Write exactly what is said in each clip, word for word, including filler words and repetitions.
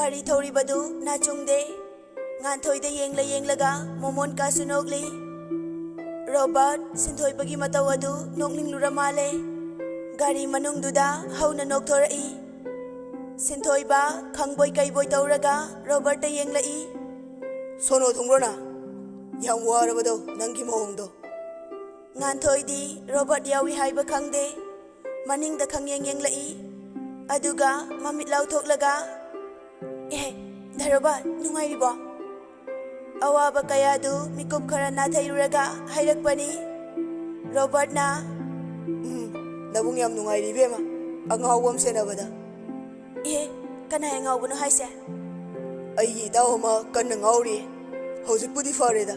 ꯒꯥꯔꯤ ꯊꯧꯔꯤꯕꯗꯨ ꯅꯥꯆꯨꯡꯗꯦ꯫ ꯉꯥꯟꯊꯣꯏꯗ ꯌꯦꯡꯂ ꯌꯦꯡꯂꯒ ꯃꯣꯃꯣꯟꯀꯥꯁꯨ ꯅꯣꯛꯂꯤ꯫ ꯔꯣꯕꯥꯔꯠ ꯁꯤꯟꯊꯣꯏꯕꯒꯤ ꯃꯇꯧ ꯑꯗꯨ ꯅꯣꯛꯅꯤꯡꯂꯨꯔ ꯃꯥꯜꯂꯦ꯫ ꯒꯥꯔꯤ ꯃꯅꯨꯡꯗꯨꯗ ꯍꯧꯅ ꯅꯣꯛꯊꯣꯔꯛꯏ꯫ ꯁꯤꯟꯊꯣꯏꯕ ꯈꯪꯕꯣꯏ ꯀꯩꯕꯣꯏ ꯇꯧꯔꯒ ꯔꯣꯕꯥꯔꯠꯇ ꯌꯦꯡꯂꯛꯏ꯫ "ꯁꯣꯅꯣ ꯊꯨꯡꯕ꯭ꯔꯣ ꯅꯪ? ꯌꯥꯝ ꯋꯥꯔꯕꯗꯣ ꯅꯪꯒꯤ ꯃꯑꯣꯡꯗꯣ?" ꯉꯥꯟꯊꯣꯏꯗꯤ ꯔꯣꯕꯥꯔꯠ ꯌꯥꯎꯏ ꯍꯥꯏꯕ ꯈꯪꯗꯦ꯫ ꯃꯅꯤꯡꯗ ꯈꯪꯌꯦꯡ ꯌꯦꯡꯂꯛꯏ꯫ ꯑꯗꯨꯒ ꯃꯃꯤꯠ ꯂꯥꯎꯊꯣꯛꯂꯒ, "ꯑꯦ, ꯙꯔꯣꯕꯥ, ꯅꯨꯡꯉꯥꯏꯔꯤꯕꯣ?" ꯑꯋꯥꯕ ꯀꯌꯥꯗꯨ ꯃꯤꯀꯨꯞ ꯈꯔ ꯅꯥꯊꯩꯔꯨꯔꯒ ꯍꯥꯏꯔꯛꯄꯅꯤ꯫ ꯔꯣꯕꯥꯔꯠꯅ, "ꯎꯝ, ꯅꯕꯨꯡ ꯌꯥꯝ ꯅꯨꯡꯉꯥꯏꯔꯤ ꯏꯕꯦꯝꯃ, ꯑꯉꯥꯎꯕ ꯑꯃ ꯁꯦꯟꯅꯕꯗ꯫" "ꯑꯦ, ꯀꯅꯥꯏ ꯑꯉꯥꯎꯕꯅꯣ ꯍꯥꯏꯁꯦ?" "ꯑꯩꯒꯤ ꯏꯇꯥꯎ ꯑꯃ ꯀꯟꯅ ꯉꯥꯎꯔꯤ, ꯍꯧꯖꯤꯛꯄꯨꯗꯤ ꯐꯔꯦꯗ꯫"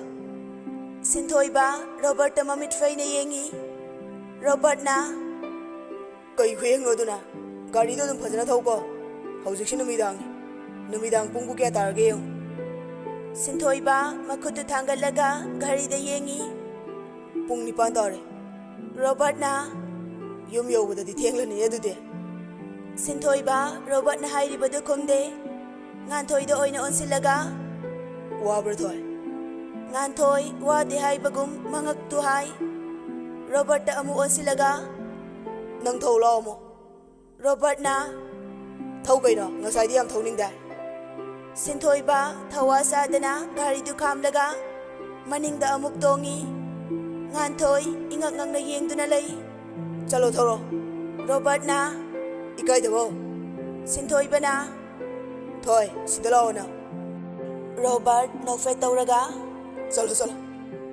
ꯁꯤꯟꯊꯣꯏꯕ ꯔꯣꯕꯥꯔꯠꯇ ꯃꯃꯤꯠ ꯐꯩꯅ ꯌꯦꯡꯉꯤ꯫ ꯔꯣꯕꯥꯔꯠꯅ, "ꯀꯩ ꯈꯨꯌꯦꯡꯅꯣ ꯑꯗꯨꯅ? ꯒꯥꯔꯤꯗꯣ ꯑꯗꯨꯝ ꯐꯖꯅ ꯊꯧꯀꯣ꯫ ꯍꯧꯖꯤꯛꯁꯤ ꯅꯨꯃꯤꯗꯥꯡꯅꯤ꯫ ꯅꯨꯃꯤꯗꯥꯡ ꯄꯨꯡꯕꯨ ꯀꯌꯥ ꯇꯥꯔꯒꯦ ꯌꯦꯡꯉꯨ꯫" ꯁꯤꯟꯊꯣꯏꯕ ꯃꯈꯨꯠꯇꯨ ꯊꯥꯡꯒꯠꯂꯒ ꯘꯔꯤꯗ ꯌꯦꯡꯉꯤ꯫ "ꯄꯨꯡ ꯅꯤꯄꯥꯟ ꯇꯥꯔꯦ꯫" ꯔꯣꯕꯥꯔꯠꯅ, "ꯌꯨꯝ ꯌꯧꯕꯗꯗꯤ ꯊꯦꯡꯂꯅꯤ ꯑꯗꯨꯗꯤ꯫" ꯁꯤꯟꯊꯣꯏꯕ ꯔꯣꯕꯥꯔꯠꯅ ꯍꯥꯏꯔꯤꯕꯗꯨ ꯈꯨꯝꯗꯦ꯫ ꯉꯥꯟꯊꯣꯏꯗ ꯑꯣꯏꯅ ꯑꯣꯟꯁꯤꯜꯂꯒ, "ꯋꯥꯕ꯭ꯔꯥ ꯊꯣꯏ?" ꯉꯥꯟꯊꯣꯏ ꯋꯥꯗꯦ ꯍꯥꯏꯕꯒꯨꯝ ꯃꯉꯛꯇꯨ ꯍꯥꯏ꯫ ꯔꯣꯕꯥꯔꯠꯇ ꯑꯃꯨꯛ ꯑꯣꯟꯁꯤꯜꯂꯒ, "ꯅꯪ ꯊꯧ ꯂꯥꯛꯑꯣ ꯑꯃꯨꯛ꯫" ꯔꯣꯕꯥꯔꯠꯅ, "ꯊꯧ ꯀꯩꯅꯣ, ꯉꯁꯥꯏꯗꯤ ꯌꯥꯝ ꯊꯧꯅꯤꯡꯗꯥꯏ꯫" ꯁꯤꯟꯊꯣꯏꯕ ꯊꯋꯥ ꯁꯥꯗꯅ ꯒꯥꯔꯤꯗꯨ ꯈꯥꯝꯂꯒ ꯃꯅꯤꯡꯗ ꯑꯃꯨꯛ ꯇꯣꯡꯉꯤ꯫ ꯉꯥꯟꯊꯣꯏ ꯏꯉꯛ ꯉꯛꯅ ꯌꯦꯡꯗꯨꯅ ꯂꯩ꯫ "ꯆꯠꯂꯣ ꯊꯧꯔꯣ꯫" ꯔꯣꯕꯥꯔꯠꯅ, "ꯏꯀꯥꯏꯗꯕꯧ꯫" ꯁꯤꯟꯊꯣꯏꯕꯅ, "ꯊꯣꯏ, ꯁꯤꯗ ꯂꯥꯛꯑꯣ ꯅꯪ꯫" ꯔꯣꯕꯥꯔꯠ ꯅꯣꯛꯐꯦꯠ ꯇꯧꯔꯒ, "ꯆꯠꯂꯣ, ꯆꯠꯂꯣ,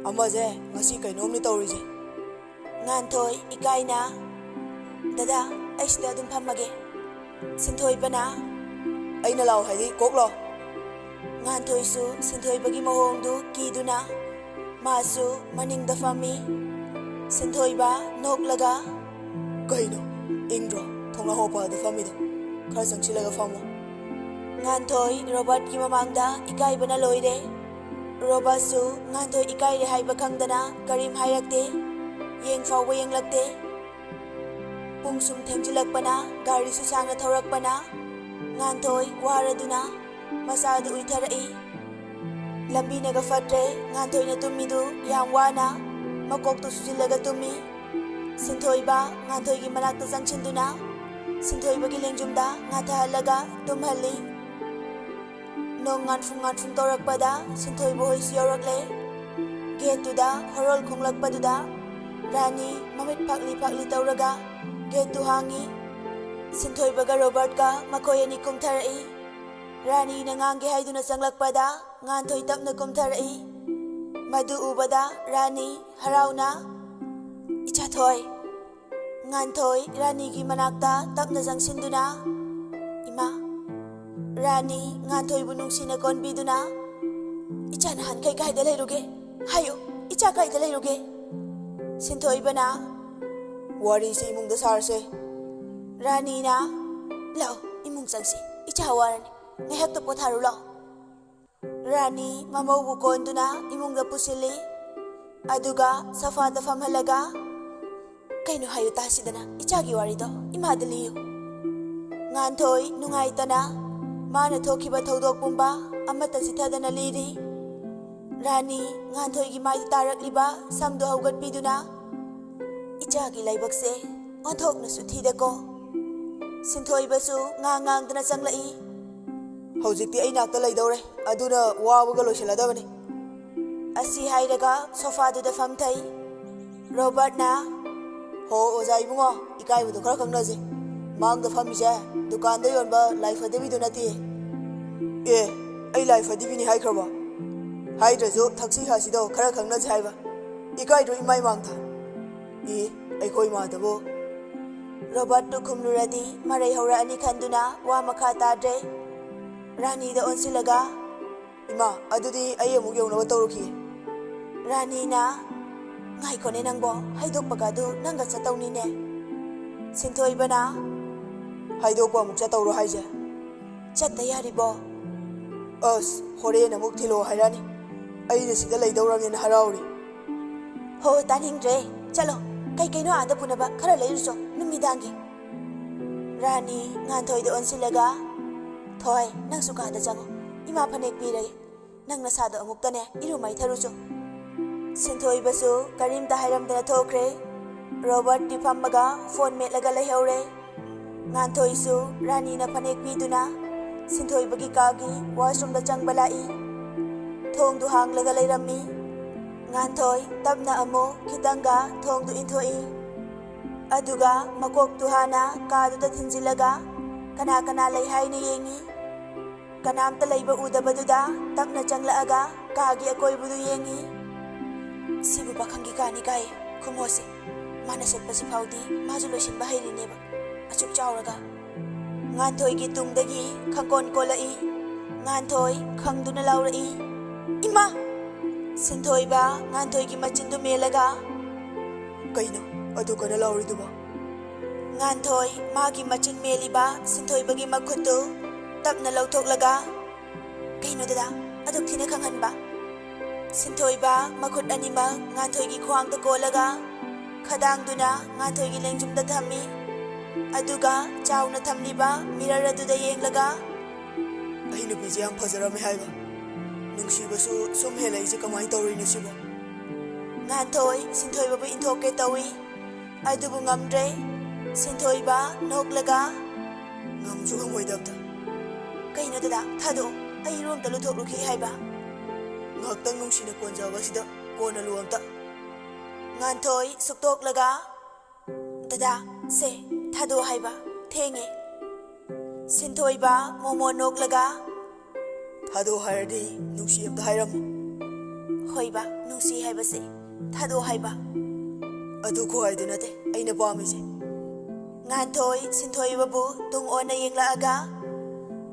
ꯑꯃꯁꯦ ꯉꯁꯤ ꯀꯩꯅꯣꯝꯅꯤ ꯇꯧꯔꯤꯁꯦ꯫" ꯉꯥꯟꯊꯣꯏ ꯏꯀꯥꯏꯅ, "ꯗꯗꯥ, ꯑꯩ ꯁꯤꯗ ꯑꯗꯨꯝ ꯐꯝꯃꯒꯦ꯫" ꯁꯤꯟꯊꯣꯏꯕꯅ, "ꯑꯩꯅ ꯂꯥꯛꯑꯣ ꯍꯥꯏꯗꯤ ꯀꯣꯛ ꯂꯥꯛꯑꯣ꯫" ꯉꯥꯟꯊꯣꯏꯁꯨ ꯁꯤꯟꯊꯣꯏꯕꯒꯤ ꯃꯑꯣꯡꯗꯨ ꯀꯤꯗꯨꯅ ꯃꯥꯁꯨ ꯃꯅꯤꯡꯗ ꯐꯝꯃꯤ꯫ ꯁꯤꯟꯊꯣꯏꯕ ꯅꯣꯛꯂꯒ, "ꯀꯩꯅꯣ, ꯏꯪꯗ꯭ꯔꯣ ꯊꯣꯡꯅꯥꯎ ꯃꯄꯥꯗ ꯐꯝꯃꯤꯗꯣ? ꯈꯔ ꯆꯪꯁꯤꯜꯂꯒ ꯐꯝꯃꯣ꯫" ꯉꯥꯟꯊꯣꯏ ꯔꯣꯕꯥꯔꯠꯀꯤ ꯃꯃꯥꯡꯗ ꯏꯀꯥꯏꯕꯅ ꯂꯣꯏꯔꯦ꯫ ꯔꯣꯕꯥꯔꯠꯁꯨ ꯉꯥꯟꯊꯣꯏ ꯏꯀꯥꯏꯔꯦ ꯍꯥꯏꯕ ꯈꯪꯗꯅ ꯀꯔꯤꯝ ꯍꯥꯏꯔꯛꯇꯦ꯫ ꯌꯦꯡ ꯐꯥꯎꯕ ꯌꯦꯡꯂꯛꯇꯦ꯫ ꯄꯨꯡ ꯁꯨꯝ ꯊꯦꯡꯖꯤꯜꯂꯛꯄꯅ, ꯒꯥꯔꯤꯁꯨ ꯁꯥꯡꯅ ꯊꯧꯔꯛꯄꯅ, ꯉꯥꯟꯊꯣꯏ ꯋꯥꯔꯗꯨꯅ ꯃꯆꯥꯗꯨ ꯎꯏꯊꯔꯛꯏ꯫ ꯂꯝꯕꯤꯅꯒ ꯐꯠꯇ꯭ꯔꯦ꯫ ꯉꯥꯟꯊꯣꯏꯅ ꯇꯨꯝꯃꯤꯗꯨ ꯌꯥꯝ ꯋꯥꯅ ꯃꯀꯣꯛꯇꯨ ꯁꯨꯖꯤꯜꯂꯒ ꯇꯨꯝꯃꯤ꯫ ꯁꯤꯟꯊꯣꯏꯕ ꯉꯥꯟꯊꯣꯏꯒꯤ ꯃꯅꯥꯛꯇ ꯆꯪꯁꯤꯟꯗꯨꯅ ꯁꯤꯟꯊꯣꯏꯕꯒꯤ ꯂꯦꯡꯖꯨꯝꯗ ꯉꯥꯊꯍꯜꯂꯒ ꯇꯨꯝꯍꯜꯂꯤ꯫ ꯅꯣꯡ ꯉꯥꯟꯐꯨꯡ ꯉꯥꯟꯐꯨꯡ ꯇꯧꯔꯛꯄꯗ ꯁꯤꯟꯊꯣꯏꯕ ꯍꯣꯏꯁꯨ ꯌꯧꯔꯛꯂꯦ꯫ ꯒꯦꯠꯇꯨꯗ ꯍꯣꯔꯣꯜ ꯈꯣꯡꯂꯛꯄꯗꯨꯗ ꯔꯥꯅꯤ ꯃꯃꯤꯠ ꯐꯥꯛꯂꯤ ꯐꯥꯛꯂꯤ ꯇꯧꯔꯒ ꯒꯦꯠꯇꯨ ꯍꯥꯡꯉꯤ꯫ ꯁꯤꯟꯊꯣꯏꯕꯒ ꯔꯣꯕꯔꯠꯀ ꯃꯈꯣꯏ ꯑꯅꯤ ꯀꯨꯝꯊꯔꯛꯏ꯫ ꯔꯥꯅꯤꯅ ꯉꯥꯡꯒꯦ ꯍꯥꯏꯗꯨꯅ ꯆꯪꯂꯛꯄꯗ ꯉꯥꯟꯊꯣꯏ ꯇꯞꯅ ꯀꯨꯝꯊꯔꯛꯏ꯫ ꯃꯗꯨ ꯎꯕꯗ ꯔꯥꯅꯤ ꯍꯔꯥꯎꯅ, "ꯏꯆꯥꯊꯣꯏ!" ꯉꯥꯟꯊꯣꯏ ꯔꯥꯅꯤꯒꯤ ꯃꯅꯥꯛꯇ ꯇꯞꯅ ꯆꯪꯁꯤꯟꯗꯨꯅ, "ꯏꯃꯥ!" ꯔꯥꯅꯤ ꯉꯥꯟꯊꯣꯏꯕꯨ ꯅꯨꯡꯁꯤꯅ ꯀꯣꯟꯕꯤꯗꯨꯅ, "ꯏꯆꯥ ꯅꯍꯥꯟꯈꯩ ꯀꯥꯏꯗ ꯂꯩꯔꯨꯒꯦ? ꯍꯥꯏꯌꯨ, ꯏꯆꯥ ꯀꯥꯏꯗ ꯂꯩꯔꯨꯒꯦ?" ꯁꯤꯟꯊꯣꯏꯕꯅ, "ꯋꯥꯔꯤꯁꯤ ꯏꯃꯨꯡꯗ ꯁꯥꯔꯁꯦ꯫" ꯔꯥꯅꯤꯅ, "ꯂꯥꯛꯑꯣ, ꯏꯃꯨꯡ ꯆꯪꯁꯤ꯫ ꯏꯆꯥ ꯋꯥꯔꯅꯤ꯫ ꯉꯥꯏꯍꯥꯛꯇ ꯄꯣꯊꯥꯔꯨ ꯂꯥꯛꯑꯣ꯫" ꯔꯥꯅꯤ ꯃꯃꯧꯕꯨ ꯀꯣꯟꯗꯨꯅ ꯏꯃꯨꯡꯗ ꯄꯨꯁꯤꯜꯂꯤ꯫ ꯑꯗꯨꯒ ꯁꯣꯐꯥꯗ ꯐꯝꯍꯜꯂꯒ, "ꯀꯩꯅꯣ ꯍꯥꯏꯌꯨ ꯇꯥꯁꯤꯗꯅ, ꯏꯆꯥꯒꯤ ꯋꯥꯔꯤꯗꯣ ꯏꯃꯥꯗ ꯂꯤꯌꯨ꯫" ꯉꯥꯟꯊꯣꯏ ꯅꯨꯡꯉꯥꯏꯇꯅ ꯃꯥꯅ ꯊꯣꯛꯈꯤꯕ ꯊꯧꯗꯣꯛ ꯄꯨꯝꯕ ꯑꯃꯠꯇ ꯆꯤꯊꯗꯅ ꯂꯤꯔꯤ꯫ ꯔꯥꯅꯤ ꯉꯥꯟꯊꯣꯏꯒꯤ ꯃꯥꯏꯗ ꯇꯥꯔꯛꯂꯤꯕ ꯁꯝꯗꯨ ꯍꯧꯒꯠꯄꯤꯗꯨꯅ, "ꯏꯆꯥꯒꯤ ꯂꯥꯏꯕꯛꯁꯦ ꯑꯣꯟꯊꯣꯛꯅꯁꯨ ꯊꯤꯗꯀꯣ꯫" ꯁꯤꯟꯊꯣꯏꯕꯁꯨ ꯉꯥꯡ ꯉꯥꯡꯗꯅ ꯆꯪꯂꯛꯏ꯫ "ꯍꯧꯖꯤꯛꯇꯤ ꯑꯩ ꯅꯥꯛꯇ ꯂꯩꯗꯧꯔꯦ, ꯑꯗꯨꯅ ꯋꯥꯕꯒ ꯂꯣꯏꯁꯤꯜꯂꯗꯕꯅꯤ꯫" ꯑꯁꯤ ꯍꯥꯏꯔꯒ ꯁꯣꯐꯥꯗꯨꯗ ꯐꯝꯊꯩ꯫ ꯔꯣꯕꯔꯠꯅ, "ꯍꯣ ꯑꯣꯖꯥ ꯏꯕꯨꯡꯉꯣ, ꯏꯀꯥꯏꯕꯗꯣ ꯈꯔ ꯈꯪꯅꯁꯦ꯫ ꯃꯥꯡꯗ ꯐꯝꯃꯤꯁꯦ ꯗꯨꯀꯥꯟꯗ ꯌꯣꯟꯕ ꯂꯥꯏ ꯐꯗꯤꯕꯤꯗꯨ ꯅꯠꯇꯦ꯫" "ꯑꯦ, ꯑꯩ ꯂꯥꯏ ꯐꯗꯤꯕꯤꯅꯤ ꯍꯥꯏꯈ꯭ꯔꯕꯣ? ꯍꯥꯏꯗ꯭ꯔꯁꯨ ꯊꯛꯁꯤ ꯈꯥꯁꯤꯗꯣ ꯈꯔ ꯈꯪꯅꯁꯦ ꯍꯥꯏꯕ꯫ ꯏꯀꯥꯏꯗ꯭ꯔꯣ ꯏꯃꯥ ꯏꯃꯥꯡꯗ?" "ꯏ, ꯑꯩꯈꯣꯏ ꯏꯃꯥꯗꯕꯨ?" ꯔꯣꯕꯔꯠꯇꯨ ꯈꯨꯝꯂꯨꯔꯗꯤ ꯃꯔꯩ ꯍꯧꯔꯛꯑꯅꯤ ꯈꯟꯗꯨꯅ ꯋꯥ ꯃꯈꯥ ꯇꯥꯗ꯭ꯔꯦ꯫ ꯔꯥꯅꯤꯗ ꯑꯣꯟꯁꯤꯜꯂꯒ, "ꯏꯃꯥ, ꯑꯗꯨꯗꯤ ꯑꯩ ꯑꯃꯨꯛ ꯌꯧꯅꯕ ꯇꯧꯔꯨꯈꯤꯒꯦ꯫" ꯔꯥꯅꯤꯅ, "ꯉꯥꯏꯈꯣꯅꯦ ꯅꯪꯕꯣ, ꯍꯥꯏꯗꯣꯛꯄꯒ ꯑꯗꯨ ꯅꯪꯒ ꯆꯠꯇꯧꯅꯤꯅꯦ꯫" ꯁꯤꯟꯊꯣꯏꯕꯅ, "ꯍꯥꯏꯗꯣꯛꯄ ꯑꯃꯨꯛ ꯆꯠꯇꯧꯔꯣ ꯍꯥꯏꯁꯦ? ꯆꯠꯇ ꯌꯥꯔꯤꯕꯣ?" "ꯑꯁ, ꯍꯣꯔꯦꯟ ꯑꯃꯨꯛ ꯊꯤꯜꯂꯛꯑꯣ ꯍꯥꯏꯔꯛꯑꯅꯤ꯫ ꯑꯩꯅ ꯁꯤꯗ ꯂꯩꯗꯧꯔꯕꯅꯤꯅ ꯍꯔꯥꯎꯔꯤ꯫" "ꯍꯣ, ꯇꯥꯅꯤꯡꯗ꯭ꯔꯦ꯫ ꯆꯠꯂꯣ, ꯀꯩ ꯀꯩꯅꯣ ꯑꯥꯗ ꯄꯨꯅꯕ ꯈꯔ ꯂꯩꯔꯨꯆꯣ, ꯅꯨꯃꯤꯗꯥꯡꯒꯤ꯫" ꯔꯥꯅꯤ ꯉꯥꯟꯊꯣꯏꯗ ꯑꯣꯟꯁꯤꯜꯂꯒ, ꯊꯣꯏ, ꯅꯪꯁꯨ ꯀꯥꯗ ꯆꯪꯉꯣ꯫ ꯏꯃꯥ ꯐꯅꯦꯛ ꯄꯤꯔꯒꯦ꯫ ꯅꯪ ꯅꯁꯥꯗꯣ ꯑꯃꯨꯛꯇꯅꯦ ꯏꯔꯨ ꯃꯥꯏꯊꯔꯨꯆꯣ꯫ ꯁꯤꯟꯊꯣꯏꯕꯁꯨ ꯀꯔꯤꯝꯇ ꯍꯥꯏꯔꯝꯗꯅ ꯊꯣꯛꯈ꯭ꯔꯦ꯫ ꯔꯣꯕꯔꯠꯇꯤ ꯐꯝꯃꯒ ꯐꯣꯟ ꯃꯦꯠꯂꯒ ꯂꯩꯍꯧꯔꯦ꯫ ꯉꯥꯟꯊꯣꯏꯁꯨ ꯔꯥꯅꯤꯅ ꯐꯅꯦꯛ ꯄꯤꯗꯨꯅ ꯁꯤꯟꯊꯣꯏꯕꯒꯤ ꯀꯥꯒꯤ ꯋꯥꯁꯔꯨꯝꯗ ꯆꯪꯕ ꯂꯥꯛꯏ꯫ ꯊꯣꯡꯗꯨ ꯍꯥꯡꯂꯒ ꯂꯩꯔꯝꯃꯤ꯫ ꯉꯥꯟꯊꯣꯏ ꯇꯞꯅ ꯑꯃꯨꯛ ꯈꯤꯇꯪꯒ ꯊꯣꯡꯗꯨ ꯏꯟꯊꯣꯛꯏ꯫ ꯑꯗꯨꯒ ꯃꯀꯣꯛꯇꯨ ꯍꯥꯟꯅ ꯀꯥꯗꯨꯗ ꯊꯤꯟꯖꯤꯜꯂꯒ ꯀꯅꯥ ꯀꯅꯥ ꯂꯩ ꯍꯥꯏꯅ ꯌꯦꯡꯉꯤ꯫ ꯀꯅꯥꯝꯇ ꯂꯩꯕ ꯎꯗꯕꯗꯨꯗ ꯇꯞꯅ ꯆꯪꯂꯛꯑꯒ ꯀꯥꯒꯤ ꯑꯀꯣꯏꯕꯗꯨ ꯌꯦꯡꯉꯤ꯫ "ꯁꯤꯕꯨ ꯄꯥꯈꯪꯒꯤ ꯀꯥꯅꯤ ꯀꯥꯏ, ꯈꯨꯃꯣꯁꯦ꯫ ꯃꯥꯅ ꯁꯦꯠꯄꯁꯤ ꯐꯥꯎꯗꯤ ꯃꯥꯁꯨ ꯂꯣꯏꯁꯤꯟꯕ ꯍꯩꯔꯤꯅꯦꯕ, ꯑꯁꯨꯛ ꯆꯥꯎꯔꯒ꯫" ꯉꯥꯟꯊꯣꯏꯒꯤ ꯇꯨꯡꯗꯒꯤ ꯈꯪꯀꯣꯟ ꯀꯣꯜꯂꯛꯏ꯫ ꯉꯥꯟꯊꯣꯏ ꯈꯪꯗꯨꯅ ꯂꯥꯎꯔꯛꯏ, "ꯏꯃꯥ!" ꯁꯤꯟꯊꯣꯏꯕ ꯉꯥꯟꯊꯣꯏꯒꯤ ꯃꯆꯤꯟꯗꯨ ꯃꯦꯜꯂꯒ, "ꯀꯩꯅꯣ ꯑꯗꯨ ꯀꯟꯅ ꯂꯥꯎꯔꯤꯗꯨꯕꯣ?" ꯉꯥꯟꯊꯣꯏ ꯃꯥꯒꯤ ꯃꯆꯤꯟ ꯃꯦꯜꯂꯤꯕ ꯁꯤꯟꯊꯣꯏꯕꯒꯤ ꯃꯈꯨꯠꯇꯨ ꯇꯞꯅ ꯂꯧꯊꯣꯛꯂꯒ, "ꯀꯩꯅꯣ ꯗꯗꯥ, ꯑꯗꯨꯛ ꯊꯤꯅ ꯈꯪꯍꯟꯕ?" ꯁꯤꯟꯊꯣꯏꯕ ꯃꯈꯨꯠ ꯑꯅꯤꯃꯛ ꯉꯥꯟꯊꯣꯏꯒꯤ ꯈ꯭ꯋꯥꯡꯗ ꯀꯣꯜꯂꯒ ꯈꯗꯥꯡꯗꯨꯅ ꯉꯥꯟꯊꯣꯏꯒꯤ ꯂꯦꯡꯖꯨꯝꯗ ꯊꯝꯃꯤ꯫ ꯑꯗꯨꯒ ꯆꯥꯎꯅ ꯊꯝꯂꯤꯕ ꯃꯤꯔꯔ ꯑꯗꯨꯗ ꯌꯦꯡꯂꯒ, "ꯑꯩ ꯅꯨꯄꯤꯁꯦ ꯌꯥꯝ ꯐꯖꯔꯝꯃꯦ ꯍꯥꯏꯕ꯫ ꯅꯨꯡꯁꯤꯕꯁꯨ ꯁꯨꯝ ꯍꯦꯜꯂꯛꯏꯁꯦ ꯀꯃꯥꯏꯅ ꯇꯧꯔꯤꯅꯣ ꯁꯤꯕꯣ?" ꯉꯥꯟꯊꯣꯏ ꯁꯤꯟꯊꯣꯏꯕꯕꯨ ꯏꯟꯊꯣꯛꯀꯦ ꯇꯧꯏ꯫ ꯑꯗꯨꯕꯨ ꯉꯝꯗ꯭ꯔꯦ꯫ ꯁꯤꯟꯊꯣꯏꯕ ꯅꯣꯛꯂꯒ, "ꯉꯝꯁꯨ ꯉꯝꯃꯣꯏꯗꯕꯗ꯫ ꯀꯩꯅꯣ ꯗꯗꯥ, ꯊꯥꯗꯣꯛꯑꯣ, ꯑꯩ ꯏꯔꯨ ꯑꯝꯇ ꯂꯨꯊꯣꯛꯂꯨꯈꯤ ꯍꯥꯏꯕ꯫ ꯉꯥꯏꯍꯥꯛꯇꯪ ꯅꯨꯡꯁꯤꯅ ꯀꯣꯟꯖꯕꯁꯤꯗ ꯀꯣꯟꯅ ꯂꯨ ꯑꯝꯇ꯫" ꯉꯥꯟꯊꯣꯏ ꯁꯨꯛꯇꯣꯛꯂꯒ, "ꯗꯗꯥ, ꯁꯦ, ꯊꯥꯗꯣꯛꯑꯣ ꯍꯥꯏꯕ, ꯊꯦꯡꯉꯦ꯫" ꯁꯤꯟꯊꯣꯏꯕ ꯃꯣꯃꯣ ꯅꯣꯛꯂꯒ, "ꯊꯥꯗꯣꯛꯑꯣ ꯍꯥꯏꯔꯗꯤ ꯅꯨꯡꯁꯤ ꯑꯝꯇ ꯍꯥꯏꯔꯝꯃꯨ꯫" "ꯍꯣꯏꯕ, ꯅꯨꯡꯁꯤ ꯍꯥꯏꯕꯁꯦ ꯊꯥꯗꯣꯛꯑꯣ ꯍꯥꯏꯕ꯫" "ꯑꯗꯨ ꯈꯨꯍꯥꯏꯗꯨ ꯅꯠꯇꯦ ꯑꯩꯅ ꯄꯥꯝꯃꯤꯁꯦ꯫" ꯉꯥꯟꯊꯣꯏ ꯁꯤꯟꯊꯣꯏꯕꯕꯨ ꯇꯨꯡ ꯑꯣꯟꯅ ꯌꯦꯡꯂꯛꯑꯒ,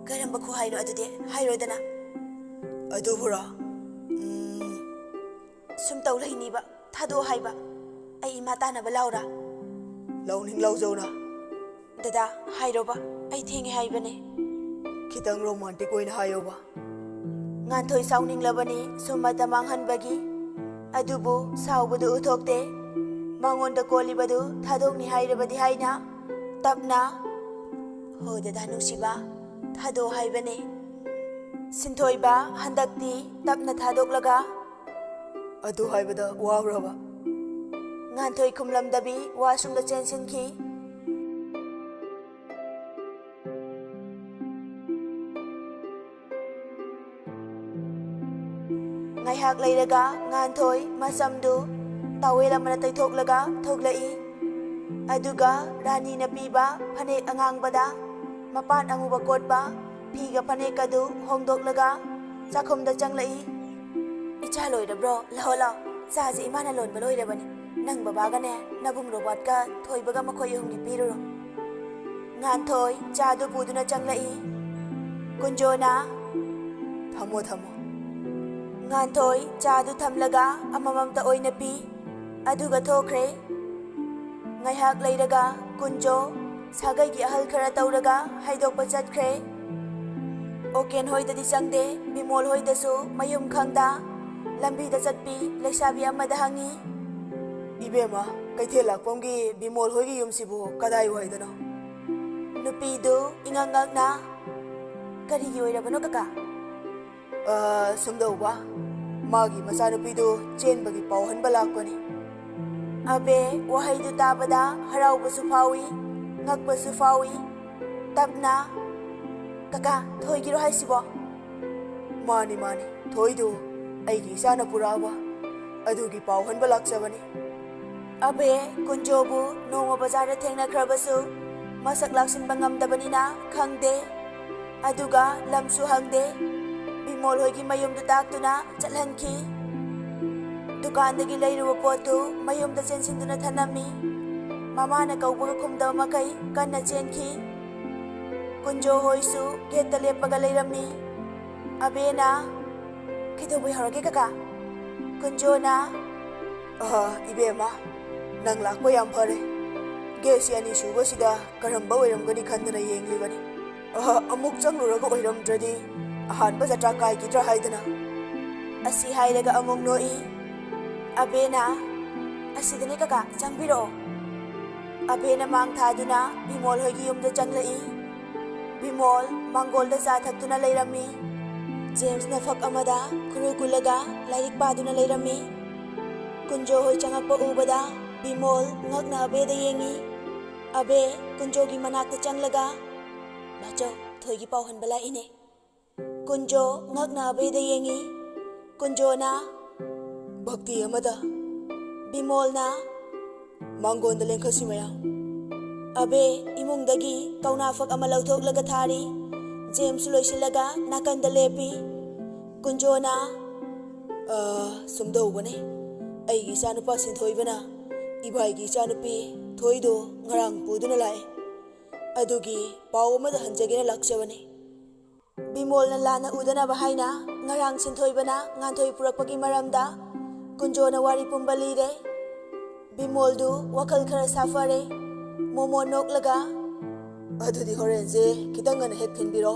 "ꯀꯔꯝꯕ ꯈꯨꯍꯥꯏꯅꯣ ꯑꯗꯨꯗꯤ? ꯍꯥꯏꯔꯣꯗꯅ꯫" "ꯑꯗꯨꯕꯨꯔꯣ? ꯎꯝ, ꯁꯨꯝ ꯇꯧ ꯂꯩꯅꯤꯕ, ꯊꯥꯗꯣꯛꯑꯣ ꯍꯥꯏꯕ꯫ ꯑꯩ ꯏꯃꯥ ꯇꯥꯟꯅꯕ ꯂꯥꯎꯔꯥ?" "ꯂꯥꯎꯅꯤꯡ ꯂꯥꯎꯖꯧꯅ꯫" "ꯗꯗꯥ, ꯍꯥꯏꯔꯣꯕ, ꯑꯩ ꯊꯦꯡꯉꯦ ꯍꯥꯏꯕꯅꯦ꯫" "ꯈꯤꯇꯪ ꯔꯣꯃꯥꯟꯇꯤꯛ ꯑꯣꯏꯅ ꯍꯥꯏꯌꯣꯕ꯫" ꯉꯥꯟꯊꯣꯏ ꯁꯥꯎꯅꯤꯡꯂꯕꯅꯤ ꯁꯨꯝ ꯃꯇꯝ ꯃꯥꯡꯍꯟꯕꯒꯤ꯫ ꯑꯗꯨꯕꯨ ꯁꯥꯎꯕꯗꯨ ꯎꯊꯣꯛꯇꯦ꯫ ꯃꯉꯣꯟꯗ ꯀꯣꯜꯂꯤꯕꯗꯨ ꯊꯥꯗꯣꯛꯅꯤ ꯍꯥꯏꯔꯕꯗꯤ ꯍꯥꯏꯅ ꯇꯞꯅ, "ꯍꯣ ꯗꯗꯥ ꯅꯨꯡꯁꯤꯕ, ꯊꯥꯗꯣꯛ ꯍꯥꯏꯕꯅꯦ꯫ ꯁꯤꯟꯊꯣꯏꯕ ꯍꯟꯗꯛꯇꯤ ꯇꯞꯅ ꯊꯥꯗꯣꯛꯂꯒ, "ꯑꯗꯨ ꯍꯥꯏꯕꯗ ꯋꯥꯕ꯭ꯔꯕ?" ꯉꯥꯟꯊꯣꯏ ꯈꯨꯝꯂꯝꯗꯕꯤ washroomꯗ ꯆꯦꯟꯁꯤꯟꯈꯤ꯫ ꯉꯥꯏꯍꯥꯛ ꯂꯩꯔꯒ ꯉꯥꯟꯊꯣꯏ ꯃꯁꯝꯗꯨ towel ꯑꯃꯅ ꯇꯩꯊꯣꯛꯂꯒ ꯊꯣꯛꯂꯛꯏ꯫ ꯑꯗꯨꯒ ꯔꯥꯅꯤꯅ ꯄꯤꯕ ꯐꯅꯦꯛ ꯑꯉꯥꯡꯕꯗ ꯃꯄꯥꯟ ꯑꯃꯨꯕ ꯀꯣꯠꯄ ꯐꯤꯒ ꯐꯅꯦꯛꯀꯗꯨ ꯍꯣꯡꯗꯣꯛꯂꯒ ꯆꯥꯛꯈꯨꯝꯗ ꯆꯪꯂꯛꯏ꯫ "ꯏꯆꯥ ꯂꯣꯏꯔꯕ꯭ꯔꯣ? ꯂꯥꯛꯑꯣ, ꯂꯥꯛꯑꯣ, ꯆꯥꯁꯦ ꯏꯃꯥꯅ ꯂꯣꯟꯕ ꯂꯣꯏꯔꯕꯅꯤ꯫ ꯅꯪ ꯕꯕꯥꯒꯅꯦ ꯅꯕꯨꯡ ꯔꯣꯕꯥꯔꯠꯀ ꯊꯣꯏꯕꯒ ꯃꯈꯣꯏ ꯑꯍꯨꯝꯒꯤ ꯄꯤꯔꯨꯔꯣ꯫" ꯉꯥꯟꯊꯣꯏ ꯆꯥꯗꯨ ꯄꯨꯗꯨꯅ ꯆꯪꯂꯛꯏ꯫ ꯀꯨꯟꯖꯣꯅ, "ꯊꯝꯃꯣ, ꯊꯝꯃꯣ꯫" ꯉꯥꯟꯊꯣꯏ ꯆꯥꯗꯨ ꯊꯝꯂꯒ ꯑꯃꯃꯝꯇ ꯑꯣꯏꯅ ꯄꯤ, ꯑꯗꯨꯒ ꯊꯣꯛꯈ꯭ꯔꯦ꯫ ꯉꯥꯏꯍꯥꯛ ꯂꯩꯔꯒ ꯀꯨꯟꯖꯣ ꯁꯥꯒꯩꯒꯤ ꯑꯍꯜ ꯈꯔ ꯇꯧꯔꯒ ꯍꯥꯏꯗꯣꯛꯄ ꯆꯠꯈ꯭ꯔꯦ꯫ ꯑꯣꯀꯦꯟ ꯍꯣꯏꯗꯗꯤ ꯆꯪꯗꯦ, ꯕꯤꯃꯣꯜ ꯍꯣꯏꯗꯁꯨ ꯃꯌꯨꯝ ꯈꯪꯗ꯫ ꯂꯝꯕꯤꯗ ꯆꯠꯄꯤ ꯂꯩꯁꯥꯕꯤ ꯑꯃꯗ ꯍꯪꯉꯤ꯫ "ꯏꯕꯦꯝꯃ, ꯀꯩꯊꯦꯜ ꯂꯥꯛꯄꯝꯒꯤ ꯕꯤꯃꯣꯜ ꯍꯣꯏꯒꯤ ꯌꯨꯝꯁꯤꯕꯨ ꯀꯗꯥꯏꯋꯥꯏꯗꯅꯣ?" ꯅꯨꯄꯤꯗꯨ ꯏꯉꯛ ꯉꯛꯅ, "ꯀꯔꯤꯒꯤ ꯑꯣꯏꯔꯕꯅꯣ ꯀꯀꯥ?" "ꯑ, ꯁꯨꯝꯗꯧꯕ, ꯃꯥꯒꯤ ꯃꯆꯥꯅꯨꯄꯤꯗꯨ ꯆꯦꯟꯕꯒꯤ ꯄꯥꯎ ꯍꯟꯕ ꯂꯥꯛꯄꯅꯤ꯫" ꯑꯕꯦ ꯋꯥꯍꯩꯗꯨ ꯇꯥꯕꯗ ꯍꯔꯥꯎꯕꯁꯨ ꯐꯥꯎꯏ, ꯉꯛꯄꯁꯨ ꯐꯥꯎꯏ꯫ ꯇꯞꯅ, "ꯀꯀꯥ, ꯊꯣꯏꯒꯤꯔꯣ ꯍꯥꯏꯁꯤꯕꯣ?" "ꯃꯥꯅꯤ, ꯃꯥꯅꯤ, ꯊꯣꯏꯗꯨ ꯑꯩꯒꯤ ꯏꯆꯥꯅ ꯄꯨꯔꯛꯑꯕ, ꯑꯗꯨꯒꯤ ꯄꯥꯎ ꯍꯟꯕ ꯂꯥꯛꯆꯕꯅꯤ꯫" ꯑꯕꯦ ꯀꯨꯟꯖꯣꯕꯨ ꯅꯣꯡꯃ ꯕꯖꯥꯔꯗ ꯊꯦꯡꯅꯈ꯭ꯔꯕꯁꯨ ꯃꯁꯛ ꯂꯥꯛꯁꯤꯟꯕ ꯉꯝꯗꯕꯅꯤꯅ ꯈꯪꯗꯦ꯫ ꯑꯗꯨꯒ ꯂꯝꯁꯨ ꯍꯪꯗꯦ꯫ ꯕꯤꯃꯣꯜ ꯍꯣꯏꯒꯤ ꯃꯌꯨꯝꯗꯨ ꯇꯥꯛꯇꯨꯅ ꯆꯠꯍꯟꯈꯤ꯫ ꯗꯨꯀꯥꯟꯗꯒꯤ ꯂꯩꯔꯨꯕ ꯄꯣꯠꯇꯨ ꯃꯌꯨꯝꯗ ꯆꯦꯟꯁꯤꯟꯗꯨꯅ ꯊꯅꯝꯃꯤ꯫ ꯃꯃꯥꯅ ꯀꯧꯕꯒ ꯈꯨꯝꯗꯕ ꯃꯈꯩ ꯀꯟꯅ ꯆꯦꯟꯈꯤ꯫ ꯀꯨꯟꯖꯣ ꯍꯣꯏꯁꯨ ꯒꯦꯠꯇ ꯂꯦꯞꯄꯒ ꯂꯩꯔꯝꯃꯤ꯫ ꯑꯕꯦꯅ, "ꯀꯩꯗꯧꯕ ꯌꯥꯎꯔꯒꯦ ꯀꯀꯥ?" ꯀꯨꯟꯖꯣꯅ, "ꯑꯍ, ꯏꯕꯦꯝꯃ, ꯅꯪ ꯂꯥꯛꯄ ꯌꯥꯝ ꯐꯔꯦ꯫ ꯒꯦꯠꯁꯤ ꯑꯅꯤꯁꯨꯕꯁꯤꯗ ꯀꯔꯝꯕ ꯑꯣꯏꯔꯝꯒꯅꯤ ꯈꯟꯗꯅ ꯌꯦꯡꯂꯤꯕꯅꯤ꯫ ꯑꯍ, ꯑꯃꯨꯛ ꯆꯪꯂꯨꯔꯒ ꯑꯣꯏꯔꯝꯗ꯭ꯔꯗꯤ ꯑꯍꯥꯟꯕ ꯖꯇ꯭ꯔꯥ ꯀꯥꯏꯈꯤꯗ꯭ꯔꯥ ꯍꯥꯏꯗꯅ꯫" ꯑꯁꯤ ꯍꯥꯏꯔꯒ ꯑꯃꯨꯛ ꯅꯣꯛꯏ꯫ ꯑꯕꯦꯅ, "ꯑꯁꯤꯗꯅꯦ ꯀꯀꯥ, ꯆꯪꯕꯤꯔꯛꯑꯣ꯫" ꯑꯕꯦꯅ ꯃꯥꯡ ꯊꯥꯗꯨꯅ ꯕꯤꯃꯣꯜ ꯍꯣꯏꯒꯤ ꯌꯨꯝꯗ ꯆꯪꯂꯛꯏ꯫ ꯕꯤꯃꯣꯜ ꯃꯥꯡꯒꯣꯜꯗ ꯆꯥ ꯊꯛꯇꯨꯅ ꯂꯩꯔꯝꯃꯤ꯫ ꯖꯦꯝꯁꯅ ꯐꯛ ꯑꯃꯗ ꯈꯨꯔꯨ ꯀꯨꯜꯂꯒ ꯂꯥꯏꯔꯤꯛ ꯄꯥꯗꯨꯅ ꯂꯩꯔꯝꯃꯤ꯫ ꯀꯨꯟꯖꯣ ꯍꯣꯏ ꯆꯪꯉꯛꯄ ꯎꯕꯗ ꯕꯤꯃꯣꯜ ꯉꯛꯅ ꯑꯕꯦꯗ ꯌꯦꯡꯉꯤ꯫ ꯑꯕꯦ ꯀꯨꯟꯖꯣꯒꯤ ꯃꯅꯥꯛꯇ ꯆꯪꯂꯒ, "ꯃꯥꯆꯧ, ꯊꯣꯏꯒꯤ ꯄꯥꯎ ꯍꯟꯕ ꯂꯥꯛꯏꯅꯦ꯫" ꯀꯨꯟꯖꯣ ꯉꯛꯅ ꯑꯕꯦꯗ ꯌꯦꯡꯉꯤ꯫ ꯀꯨꯟꯖꯣꯅ, "ꯚꯛꯇꯤ ꯑꯃꯗ꯫" ꯕꯤꯃꯣꯜꯅ, "ꯃꯥꯡꯒꯣꯟꯗ ꯂꯦꯡꯈꯠꯁꯤ ꯃꯌꯥꯝ꯫" ꯑꯕꯦ ꯏꯃꯨꯡꯗꯒꯤ ꯀꯧꯅꯥ ꯐꯛ ꯑꯃ ꯂꯧꯊꯣꯛꯂꯒ ꯊꯥꯔꯤ꯫ ꯖꯦꯝꯁ ꯂꯣꯏꯁꯤꯜꯂꯒ ꯅꯥꯀꯟꯗ ꯂꯦꯞꯄꯤ꯫ ꯀꯨꯟꯖꯣꯅ, "ꯑ, ꯁꯨꯝ ꯇꯧꯕꯅꯦ꯫ ꯑꯩꯒꯤ ꯏꯆꯥꯅꯨꯄꯥ ꯁꯤꯟꯊꯣꯏꯕꯅ ꯏꯕꯥꯏꯒꯤ ꯏꯆꯥꯅꯨꯄꯤ ꯊꯣꯏꯗꯣ ꯉꯔꯥꯡ ꯄꯨꯗꯨꯅ ꯂꯥꯛꯑꯦ꯫ ꯑꯗꯨꯒꯤ ꯄꯥꯎ ꯑꯃꯗ ꯍꯟꯖꯒꯦꯅ ꯂꯥꯛꯆꯕꯅꯦ꯫" ꯕꯤꯃꯣꯜꯅ ꯂꯥꯟꯅ ꯎꯗꯅꯕ ꯍꯥꯏꯅ ꯉꯔꯥꯡ ꯁꯤꯟꯊꯣꯏꯕꯅ ꯉꯥꯟꯊꯣꯏ ꯄꯨꯔꯛꯄꯒꯤ ꯃꯔꯝꯗ ꯀꯨꯟꯖꯣꯅ ꯋꯥꯔꯤ ꯄꯨꯝꯕ ꯂꯤꯔꯦ꯫ ꯕꯤꯃꯣꯜꯗꯨ ꯋꯥꯈꯜ ꯈꯔ ꯁꯥꯐꯔꯦ꯫ ꯃꯣꯃꯣ ꯅꯣꯛꯂꯒ, "ꯑꯗꯨꯗꯤ ꯍꯣꯔꯦꯟꯁꯦ ꯈꯤꯇꯪ ꯉꯟꯅ ꯍꯦꯛ ꯊꯤꯟꯕꯤꯔꯣ꯫"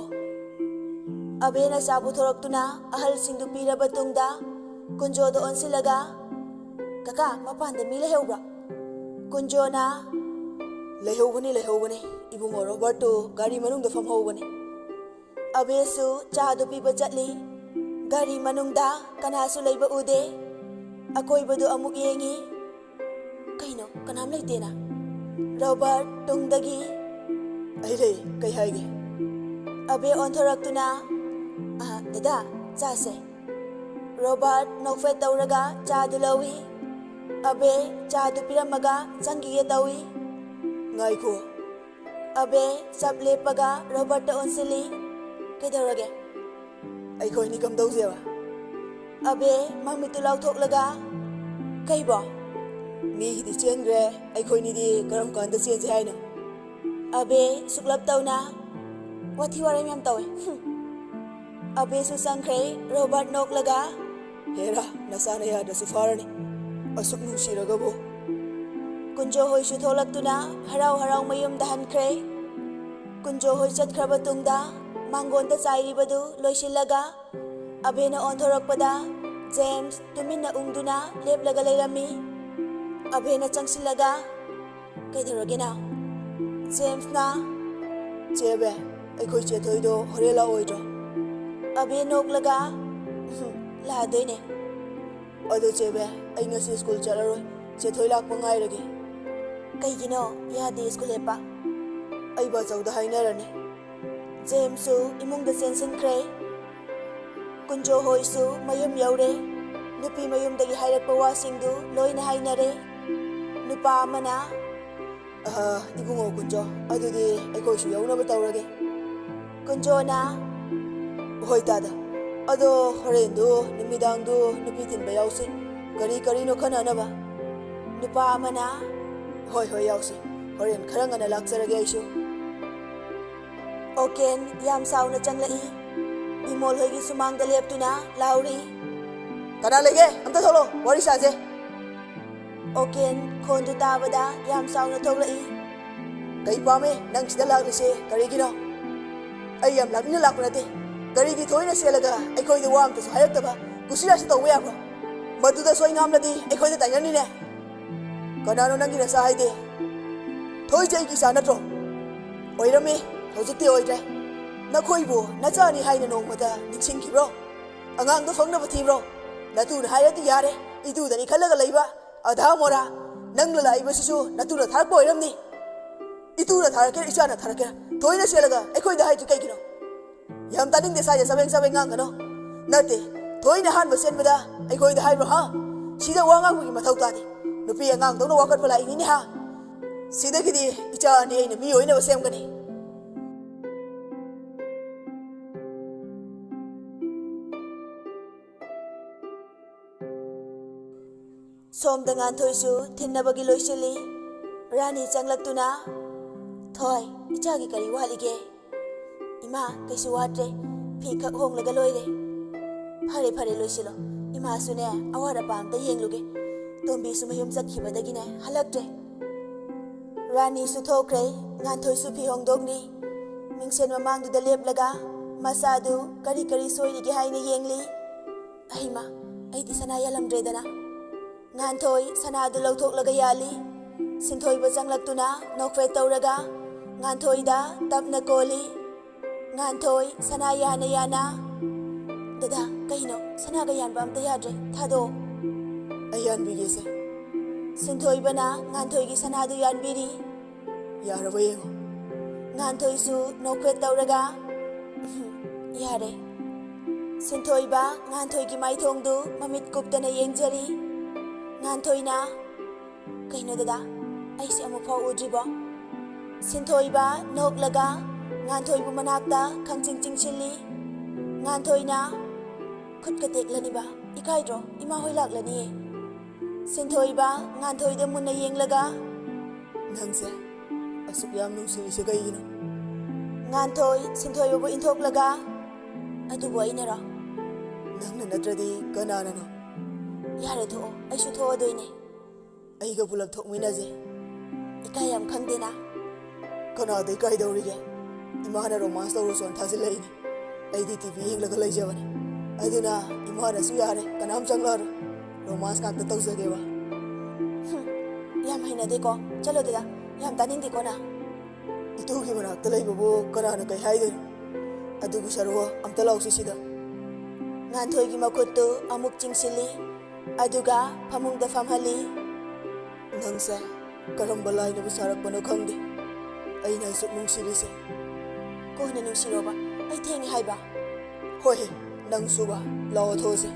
ꯑꯕꯦꯅ ꯆꯥ ꯄꯨꯊꯣꯔꯛꯇꯨꯅ ꯑꯍꯜꯁꯤꯡꯗꯨ ꯄꯤꯔꯕ ꯇꯨꯡꯗ ꯀꯨꯟꯖꯣꯗ ꯑꯣꯟꯁꯤꯜꯂꯒ, "ꯀꯀꯥ, ꯃꯄꯥꯟꯗ ꯃꯤ ꯂꯩꯍꯧꯕ꯭ꯔꯥ?" ꯀꯨꯟꯖꯣꯅ, "ꯂꯩꯍꯧꯕꯅꯤ, ꯂꯩꯍꯧꯕꯅꯤ꯫ ꯏꯕꯨꯡꯉꯣ ꯔꯣꯕꯔꯠꯇꯨ ꯒꯥꯔꯤ ꯃꯅꯨꯡꯗ ꯐꯝꯍꯧꯕꯅꯤ꯫" ꯑꯕꯦꯁꯨ ꯆꯥꯗꯨ ꯄꯤꯕ ꯆꯠꯂꯤ꯫ ꯒꯥꯔꯤ ꯃꯅꯨꯡꯗ ꯀꯅꯥꯁꯨ ꯂꯩꯕ ꯎꯗꯦ꯫ ꯑꯀꯣꯏꯕꯗꯨ ꯑꯃꯨꯛ ꯌꯦꯡꯉꯤ꯫ "ꯀꯩꯅꯣ, ꯀꯅꯥꯝ ꯂꯩꯇꯦꯅ?" ꯔꯣꯕꯔꯠ ꯇꯨꯡꯗꯒꯤ, "ꯑꯩ ꯂꯩ, ꯀꯩ ꯍꯥꯏꯒꯦ?" ꯑꯕꯦ ꯑꯣꯟꯊꯣꯔꯛꯇꯨꯅ, "ꯑ, ꯗꯗꯥ, ꯆꯥꯁꯦ꯫" ꯔꯣꯕꯔꯠ ꯅꯣꯛꯐꯦꯠ ꯇꯧꯔꯒ ꯆꯥꯗꯨ ꯂꯧꯏ꯫ ꯑꯕꯦ ꯆꯥꯗꯨ ꯄꯤꯔꯝꯃꯒ ꯆꯪꯈꯤꯒꯦ ꯇꯧꯏ꯫ "ꯉꯥꯏꯈꯣ꯫" ꯑꯕꯦ ꯆꯞ ꯂꯦꯞꯄꯒ ꯔꯣꯕꯔꯠꯇ ꯑꯣꯟꯁꯤꯜꯂꯤ꯫ "ꯀꯩꯗꯧꯔꯒꯦ?" "ꯑꯩꯈꯣꯏꯅꯤ ꯀꯝꯗꯧꯁꯦꯕ?" ꯑꯕꯦ ꯃꯃꯤꯠꯇꯨ ꯂꯥꯎꯊꯣꯛꯂꯒ, "ꯀꯩꯕꯣ?" "ꯃꯤꯒꯤꯗꯤ ꯆꯦꯟꯈ꯭ꯔꯦ, ꯑꯩꯈꯣꯏꯅꯤꯗꯤ ꯀꯔꯝ ꯀꯥꯟꯗ ꯆꯦꯟꯁꯦ ꯍꯥꯏꯅꯣ?" ꯑꯕꯦ ꯁꯨꯛꯂꯞ ꯇꯧꯅ, "ꯋꯥꯊꯤ ꯋꯥꯔꯦꯝ ꯌꯥꯝ ꯇꯧꯋꯦ꯫ ꯍꯨꯝ꯫" ꯑꯕꯦꯁꯨ ꯆꯪꯈ꯭ꯔꯦ꯫ ꯔꯣꯕꯔꯠ ꯅꯣꯛꯂꯒ, "ꯍꯦꯔꯥ, ꯅꯆꯥꯅ ꯌꯥꯗ꯭ꯔꯁꯨ ꯐꯥꯔꯅꯤ, ꯑꯁꯨꯛ ꯅꯨꯡꯁꯤꯔꯒꯕꯨ꯫" ꯀꯨꯟꯖꯣ ꯍꯣꯏꯁꯨ ꯊꯣꯛꯂꯛꯇꯨꯅ ꯍꯔꯥꯎ ꯍꯔꯥꯎ ꯃꯌꯨꯝꯗ ꯍꯟꯈ꯭ꯔꯦ꯫ ꯀꯨꯟꯖꯣ ꯍꯣꯏ ꯆꯠꯈ꯭ꯔꯕ ꯇꯨꯡꯗ ꯃꯥꯡꯒꯣꯟꯗ ꯆꯥꯏꯔꯤꯕꯗꯨ ꯂꯣꯏꯁꯤꯜꯂꯒ ꯑꯕꯦꯅ ꯑꯣꯟꯊꯣꯔꯛꯄꯗ ꯖꯦꯝꯁ ꯇꯨꯃꯤꯟꯅ ꯎꯪꯗꯨꯅ ꯂꯦꯞꯂꯒ ꯂꯩꯔꯝꯃꯤ꯫ ꯑꯕꯦꯅ ꯆꯪꯁꯤꯜꯂꯒ, "ꯀꯩꯗꯧꯔꯒꯦ ꯅꯥꯎ?" ꯖꯦꯝꯁꯅ, "ꯆꯦ ꯑꯕꯦ, ꯑꯩꯈꯣꯏ ꯆꯦꯊꯣꯏꯗꯣ ꯍꯣꯔꯦꯟ ꯂꯥꯛꯑꯣꯏꯗ꯭ꯔꯣ? ꯑꯕꯦ ꯅꯣꯛꯂꯒ, "ꯎꯝ, ꯂꯥꯛꯑꯗꯣꯏꯅꯦ꯫ ꯑꯗꯣ ꯆꯦꯕꯦ, ꯑꯩ ꯉꯁꯤ ꯁ꯭ꯀꯨꯜ ꯆꯠꯂꯔꯣꯏ꯫ ꯆꯦꯊꯣꯏ ꯂꯥꯛꯄ ꯉꯥꯏꯔꯒꯦ꯫" "ꯀꯩꯒꯤꯅꯣ ꯌꯥꯗꯦ ꯁ꯭ꯀꯨꯜ ꯂꯦꯞꯄ?" "ꯑꯩ ꯕꯥꯆꯧꯗ ꯍꯥꯏꯅꯔꯅꯤ꯫" ꯖꯦꯝꯁꯁꯨ ꯏꯃꯨꯡꯗ ꯆꯦꯟꯁꯤꯟꯈ꯭ꯔꯦ꯫ ꯀꯨꯟꯖꯣ ꯍꯣꯏꯁꯨ ꯃꯌꯨꯝ ꯌꯧꯔꯦ꯫ ꯅꯨꯄꯤ ꯃꯌꯨꯝꯗꯒꯤ ꯍꯥꯏꯔꯛꯄ ꯋꯥꯁꯤꯡꯗꯨ ꯂꯣꯏꯅ ꯍꯥꯏꯅꯔꯦ꯫ ꯅꯨꯄꯥ ꯑꯃꯅ, "ꯑꯍ, ꯏꯕꯨꯡꯉꯣ ꯀꯨꯟꯖꯣ, ꯑꯗꯨꯗꯤ ꯑꯩꯈꯣꯏꯁꯨ ꯌꯧꯅꯕ ꯇꯧꯔꯒꯦ꯫" ꯀꯨꯟꯖꯣꯅ, "ꯍꯣꯏ ꯇꯥꯗ, ꯑꯗꯣ ꯍꯣꯔꯦꯟꯗꯨ ꯅꯨꯃꯤꯗꯥꯡꯗꯨ ꯅꯨꯄꯤ ꯊꯤꯟꯕ ꯌꯥꯎꯁꯤ, ꯀꯔꯤ ꯀꯔꯤꯅꯣ ꯈꯟꯅꯅꯕ꯫" ꯅꯨꯄꯥ ꯑꯃꯅ, "ꯍꯣꯏ, ꯍꯣꯏ, ꯌꯥꯎꯁꯤ꯫ ꯍꯣꯔꯦꯟ ꯈꯔ ꯉꯟꯅ ꯂꯥꯛꯆꯔꯒꯦ ꯑꯩꯁꯨ꯫" ꯑꯣꯀꯦꯟ ꯌꯥꯝ ꯁꯥꯎꯅ ꯆꯪꯂꯛꯏ꯫ ꯕꯤꯃꯣꯜ ꯍꯣꯏꯒꯤ ꯁꯨꯃꯥꯡꯗ ꯂꯦꯞꯇꯨꯅ ꯂꯥꯎꯔꯤ꯫ "ꯀꯅꯥ ꯂꯩꯒꯦ? ꯑꯝꯇ ꯊꯣꯛꯂꯛꯑꯣ, ꯋꯥꯔꯤ ꯁꯥꯁꯦ꯫" ꯑꯣꯀꯦꯟ ꯈꯣꯟꯗꯨ ꯇꯥꯕꯗ ꯌꯥꯝ ꯁꯥꯎꯅ ꯊꯣꯛꯂꯛꯏ꯫ "ꯀꯩ ꯄꯥꯝꯃꯦ ꯅꯪ ꯁꯤꯗ ꯂꯥꯛꯂꯤꯁꯦ ꯀꯔꯤꯒꯤꯅꯣ? ꯑꯩ ꯌꯥꯝ ꯂꯥꯛꯅꯤꯡꯅ ꯂꯥꯛꯄ ꯅꯠꯇꯦ꯫ ꯀꯔꯤꯒꯤ ꯊꯣꯏꯅ ꯆꯦꯜꯂꯒ ꯑꯩꯈꯣꯏꯗ ꯋꯥ ꯑꯝꯇꯁꯨ ꯍꯥꯏꯔꯛꯇꯕ ꯀꯨꯁꯤꯔꯥꯁꯤ ꯇꯧꯕ ꯌꯥꯕ꯭ꯔꯣ? ꯃꯗꯨꯗ ꯁꯣꯏ ꯉꯥꯝꯂꯗꯤ ꯑꯩꯈꯣꯏꯗ ꯇꯥꯏꯅꯅꯤꯅꯦ꯫" "ꯀꯅꯥꯅꯣ ꯅꯪꯒꯤ ꯅꯆꯥ ꯍꯥꯏꯗꯤ? ꯊꯣꯏꯁꯦ ꯑꯩꯒꯤ ꯏꯆꯥ ꯅꯠꯇ꯭ꯔꯣ?" "ꯑꯣꯏꯔꯝꯃꯤ, ꯍꯧꯖꯤꯛꯇꯤ ꯑꯣꯏꯗ꯭ꯔꯦ꯫ ꯅꯈꯣꯏꯕꯨ ꯅꯆꯥꯅꯤ ꯍꯥꯏꯅ ꯅꯣꯡꯃꯗ ꯅꯤꯡꯁꯤꯡꯈꯤꯕ꯭ꯔꯣ? ꯑꯉꯥꯡꯗꯣ ꯐꯪꯅꯕ ꯊꯤꯕ꯭ꯔꯣ? ꯅꯇꯨꯅ ꯍꯥꯏꯔꯗꯤ ꯌꯥꯔꯦ, ꯏꯇꯨꯗꯅꯤ ꯈꯜꯂꯒ ꯂꯩꯕ꯫ ꯑꯙꯥ ꯃꯣꯔꯥ, ꯅꯪꯅ ꯂꯥꯛꯏꯕꯁꯤꯁꯨ ꯅꯇꯨꯅ ꯊꯥꯔꯛꯄ ꯑꯣꯏꯔꯝꯅꯤ꯫ ꯏꯇꯨꯅ ꯊꯥꯔꯛꯀꯦꯔꯥ, ꯏꯆꯥꯅ ꯊꯥꯔꯛꯀꯦꯔꯥ, ꯊꯣꯏꯅ ꯆꯦꯜꯂꯒ ꯑꯩꯈꯣꯏꯗ ꯍꯥꯏꯗ꯭ꯔꯤ ꯀꯩꯒꯤꯅꯣ?" "ꯌꯥꯝ ꯇꯥꯅꯤꯡꯗꯦ, ꯁ꯭ꯋꯥꯏꯗ ꯆꯕꯦꯡ ꯆꯕꯦꯡ ꯉꯥꯡꯒꯅꯣ꯫" "ꯅꯠꯇꯦ, ꯊꯣꯏꯅ ꯑꯍꯥꯟꯕ ꯆꯦꯟꯕꯗ ꯑꯩꯈꯣꯏꯗ ꯍꯥꯏꯕ꯭ꯔꯣ, ꯍꯥ? ꯁꯤꯗ ꯋꯥ ꯉꯥꯡꯕꯒꯤ ꯃꯊꯧ ꯇꯥꯗꯦ꯫ ꯅꯨꯄꯤ ꯑꯉꯥꯡꯗꯧꯅ ꯋꯥꯀꯠꯄ ꯂꯥꯛꯏꯅꯤꯅꯦ, ꯍꯥ? ꯁꯤꯗꯒꯤꯗꯤ ꯏꯆꯥ ꯑꯅꯤ ꯑꯩꯅ ꯃꯤ ꯑꯣꯏꯅꯕ ꯁꯦꯝꯒꯅꯤ꯫" ꯁꯣꯝꯗ ꯉꯥꯟꯊꯣꯏꯁꯨ ꯊꯤꯟꯅꯕꯒꯤ ꯂꯣꯏꯁꯤꯜꯂꯤ꯫ ꯔꯥꯅꯤ ꯆꯪꯂꯛꯇꯨꯅ, "ꯊꯣꯏ, ꯏꯆꯥꯒꯤ ꯀꯔꯤ ꯋꯥꯠꯂꯤꯒꯦ?" "ꯏꯃꯥ, ꯀꯩꯁꯨ ꯋꯥꯠꯇ꯭ꯔꯦ꯫ ꯐꯤ ꯈꯛ ꯍꯣꯡꯂꯒ ꯂꯣꯏꯔꯦ꯫" "ꯐꯔꯦ, ꯐꯔꯦ, ꯂꯣꯏꯁꯤꯜꯂꯣ꯫ ꯏꯃꯥꯁꯨꯅꯦ, ꯑꯋꯥꯠ ꯑꯄꯥ ꯑꯝꯇ ꯌꯦꯡꯂꯨꯒꯦ꯫ ꯇꯣꯝꯕꯤꯁꯨ ꯃꯌꯨꯝ ꯆꯠꯈꯤꯕꯗꯒꯤꯅꯦ ꯍꯜꯂꯛꯇ꯭ꯔꯦ꯫" ꯔꯥꯅꯤꯁꯨ ꯊꯣꯛꯈ꯭ꯔꯦ꯫ ꯉꯥꯟꯊꯣꯏꯁꯨ ꯐꯤ ꯍꯣꯡꯗꯣꯛꯂꯤ꯫ ꯃꯤꯡꯁꯦꯟ ꯃꯃꯥꯡꯗꯨꯗ ꯂꯦꯞꯂꯒ ꯃꯆꯥꯗꯨ ꯀꯔꯤ ꯀꯔꯤ ꯁꯣꯏꯔꯤꯒꯦ ꯍꯥꯏꯅ ꯌꯦꯡꯂꯤ꯫ "ꯑꯩꯃ, ꯑꯩꯗꯤ ꯁꯅꯥ ꯌꯥꯜꯂꯝꯗ꯭ꯔꯦꯗꯅ꯫" ꯉꯥꯟꯊꯣꯏ ꯁꯅꯥꯗꯨ ꯂꯧꯊꯣꯛꯂꯒ ꯌꯥꯜꯂꯤ꯫ ꯁꯤꯟꯊꯣꯏꯕ ꯆꯪꯂꯛꯇꯨꯅ ꯅꯣꯛꯐꯦꯠ ꯇꯧꯔꯒ ꯉꯥꯟꯊꯣꯏꯗ ꯇꯞꯅ ꯀꯣꯜꯂꯤ꯫ ꯉꯥꯟꯊꯣꯏ ꯁꯅꯥ ꯌꯥꯅ ꯌꯥꯅ, "ꯗꯗꯥ, ꯀꯩꯅꯣ? ꯁꯅꯥꯒ ꯌꯥꯟꯕ ꯑꯝꯇ ꯌꯥꯗ꯭ꯔꯦ, ꯊꯥꯗꯣꯛꯑꯣ꯫" "ꯑꯩ ꯌꯥꯟꯕꯤꯒꯦꯁꯦ꯫" ꯁꯤꯟꯊꯣꯏꯕꯅ ꯉꯥꯟꯊꯣꯏꯒꯤ ꯁꯅꯥꯗꯨ ꯌꯥꯟꯕꯤꯔꯤ꯫ "ꯌꯥꯔꯕ ꯌꯦꯡꯉꯣ꯫" ꯉꯥꯟꯊꯣꯏꯁꯨ ꯅꯣꯛꯐꯦꯠ ꯇꯧꯔꯒ, "ꯌꯥꯔꯦ꯫" ꯁꯤꯟꯊꯣꯏꯕ ꯉꯥꯟꯊꯣꯏꯒꯤ ꯃꯥꯏꯊꯣꯡꯗꯨ ꯃꯃꯤꯠ ꯀꯨꯞꯇꯅ ꯌꯦꯡꯖꯔꯤ꯫ ꯉꯥꯟꯊꯣꯏꯅ, "ꯀꯩꯅꯣ ꯗꯗꯥ, ꯑꯩꯁꯦ ꯑꯃꯨꯛꯐꯥꯎ ꯎꯗ꯭ꯔꯤꯕꯣ?" ꯁꯤꯟꯊꯣꯏꯕ ꯅꯣꯛꯂꯒ ꯉꯥꯟꯊꯣꯏꯕꯨ ꯃꯅꯥꯛꯇ ꯈꯪꯆꯤꯡ ꯆꯤꯡꯁꯤꯜꯂꯤ꯫ ꯉꯥꯟꯊꯣꯏꯅ, "ꯈꯨꯠꯀ ꯇꯦꯛꯂꯅꯤꯕ, ꯏꯀꯥꯏꯗ꯭ꯔꯣ? ꯏꯃꯥ ꯍꯣꯏ ꯂꯥꯛꯂꯅꯤꯌꯦ꯫" ꯁꯤꯟꯊꯣꯏꯕ ꯉꯥꯟꯊꯣꯏꯗ ꯃꯨꯟꯅ ꯌꯦꯡꯂꯒ, "ꯅꯪꯁꯦ ꯑꯁꯨꯛ ꯌꯥꯝ ꯅꯨꯡꯁꯤꯔꯤꯁꯦ ꯀꯩꯒꯤꯅꯣ?" ꯉꯥꯟꯊꯣꯏ ꯁꯤꯟꯊꯣꯏꯕꯕꯨ ꯏꯟꯊꯣꯛꯂꯒ, "ꯑꯗꯨꯕꯨ ꯑꯩꯅꯔꯣ?" "ꯅꯪꯅ ꯅꯠꯇ꯭ꯔꯗꯤ ꯀꯅꯥꯅꯅꯣ?" "ꯌꯥꯔꯦ, ꯊꯣꯛꯑꯣ, ꯑꯩꯁꯨ ꯊꯣꯛꯑꯗꯣꯏꯅꯦ꯫" "ꯑꯩꯒ ꯄꯨꯂꯞ ꯊꯣꯛꯃꯤꯟꯅꯁꯦ꯫" "ꯏꯀꯥꯏ ꯌꯥꯝ ꯈꯪꯗꯦꯅ꯫" "ꯀꯅꯥꯗ ꯏꯀꯥꯏꯗꯧꯔꯤꯒꯦ? ꯏꯃꯥꯅ ꯔꯣꯃꯥꯟꯁ ꯇꯧꯔꯨꯆꯣꯅ ꯊꯥꯖꯤꯜꯂꯛꯏꯅꯤ꯫ ꯑꯩꯗꯤ ꯇꯤ ꯚꯤ ꯌꯦꯡꯂꯒ ꯂꯩꯖꯕꯅꯦ꯫ ꯑꯗꯨꯅ ꯏꯃꯥꯅꯁꯨ ꯌꯥꯔꯦ, ꯀꯅꯥꯝ ꯆꯪꯂꯛꯑꯔꯣꯏ꯫ ꯔꯣꯃꯥꯟꯁ ꯉꯥꯛꯇ ꯇꯧꯖꯒꯦꯕ꯫" "ꯍꯨꯝ, ꯌꯥꯝ ꯍꯩꯅꯗꯦꯀꯣ꯫ ꯆꯠꯂꯣ ꯑꯗꯨꯗ, ꯌꯥꯝ ꯇꯥꯅꯤꯡꯗꯦꯀꯣ ꯅꯪ꯫" "ꯏꯇꯨꯒꯤ ꯃꯅꯥꯛꯇ ꯂꯩꯕꯕꯨ ꯀꯅꯥꯅ ꯀꯩ ꯍꯥꯏꯗꯣꯏꯅꯣ? ꯑꯗꯨꯒꯤ ꯁꯔꯨꯛ ꯑꯝꯇ ꯂꯥꯎꯁꯤ ꯁꯤꯗ꯫" ꯉꯥꯟꯊꯣꯏꯒꯤ ꯃꯈꯨꯠꯇꯨ ꯑꯃꯨꯛ ꯆꯤꯡꯁꯤꯜꯂꯤ꯫ ꯑꯗꯨꯒ ꯐꯃꯨꯡꯗ ꯐꯝꯍꯜꯂꯤ꯫ "ꯅꯪꯁꯦ ꯀꯔꯝꯕ ꯂꯥꯏꯅꯕꯨ ꯁꯥꯔꯛꯄꯅꯣ ꯈꯪꯗꯦ, ꯑꯩꯅ ꯑꯁꯨꯛ ꯅꯨꯡꯁꯤꯔꯤꯁꯦ꯫" "ꯀꯣꯟꯅ ꯅꯨꯡꯁꯤꯔꯣꯕ, ꯑꯩ ꯊꯦꯡꯉꯦ ꯍꯥꯏꯕ꯫" "ꯍꯣꯏ ꯍꯦ, ꯅꯪꯁꯨꯕ, ꯂꯥꯛꯑꯣ ꯊꯣꯛꯑꯁꯦ꯫"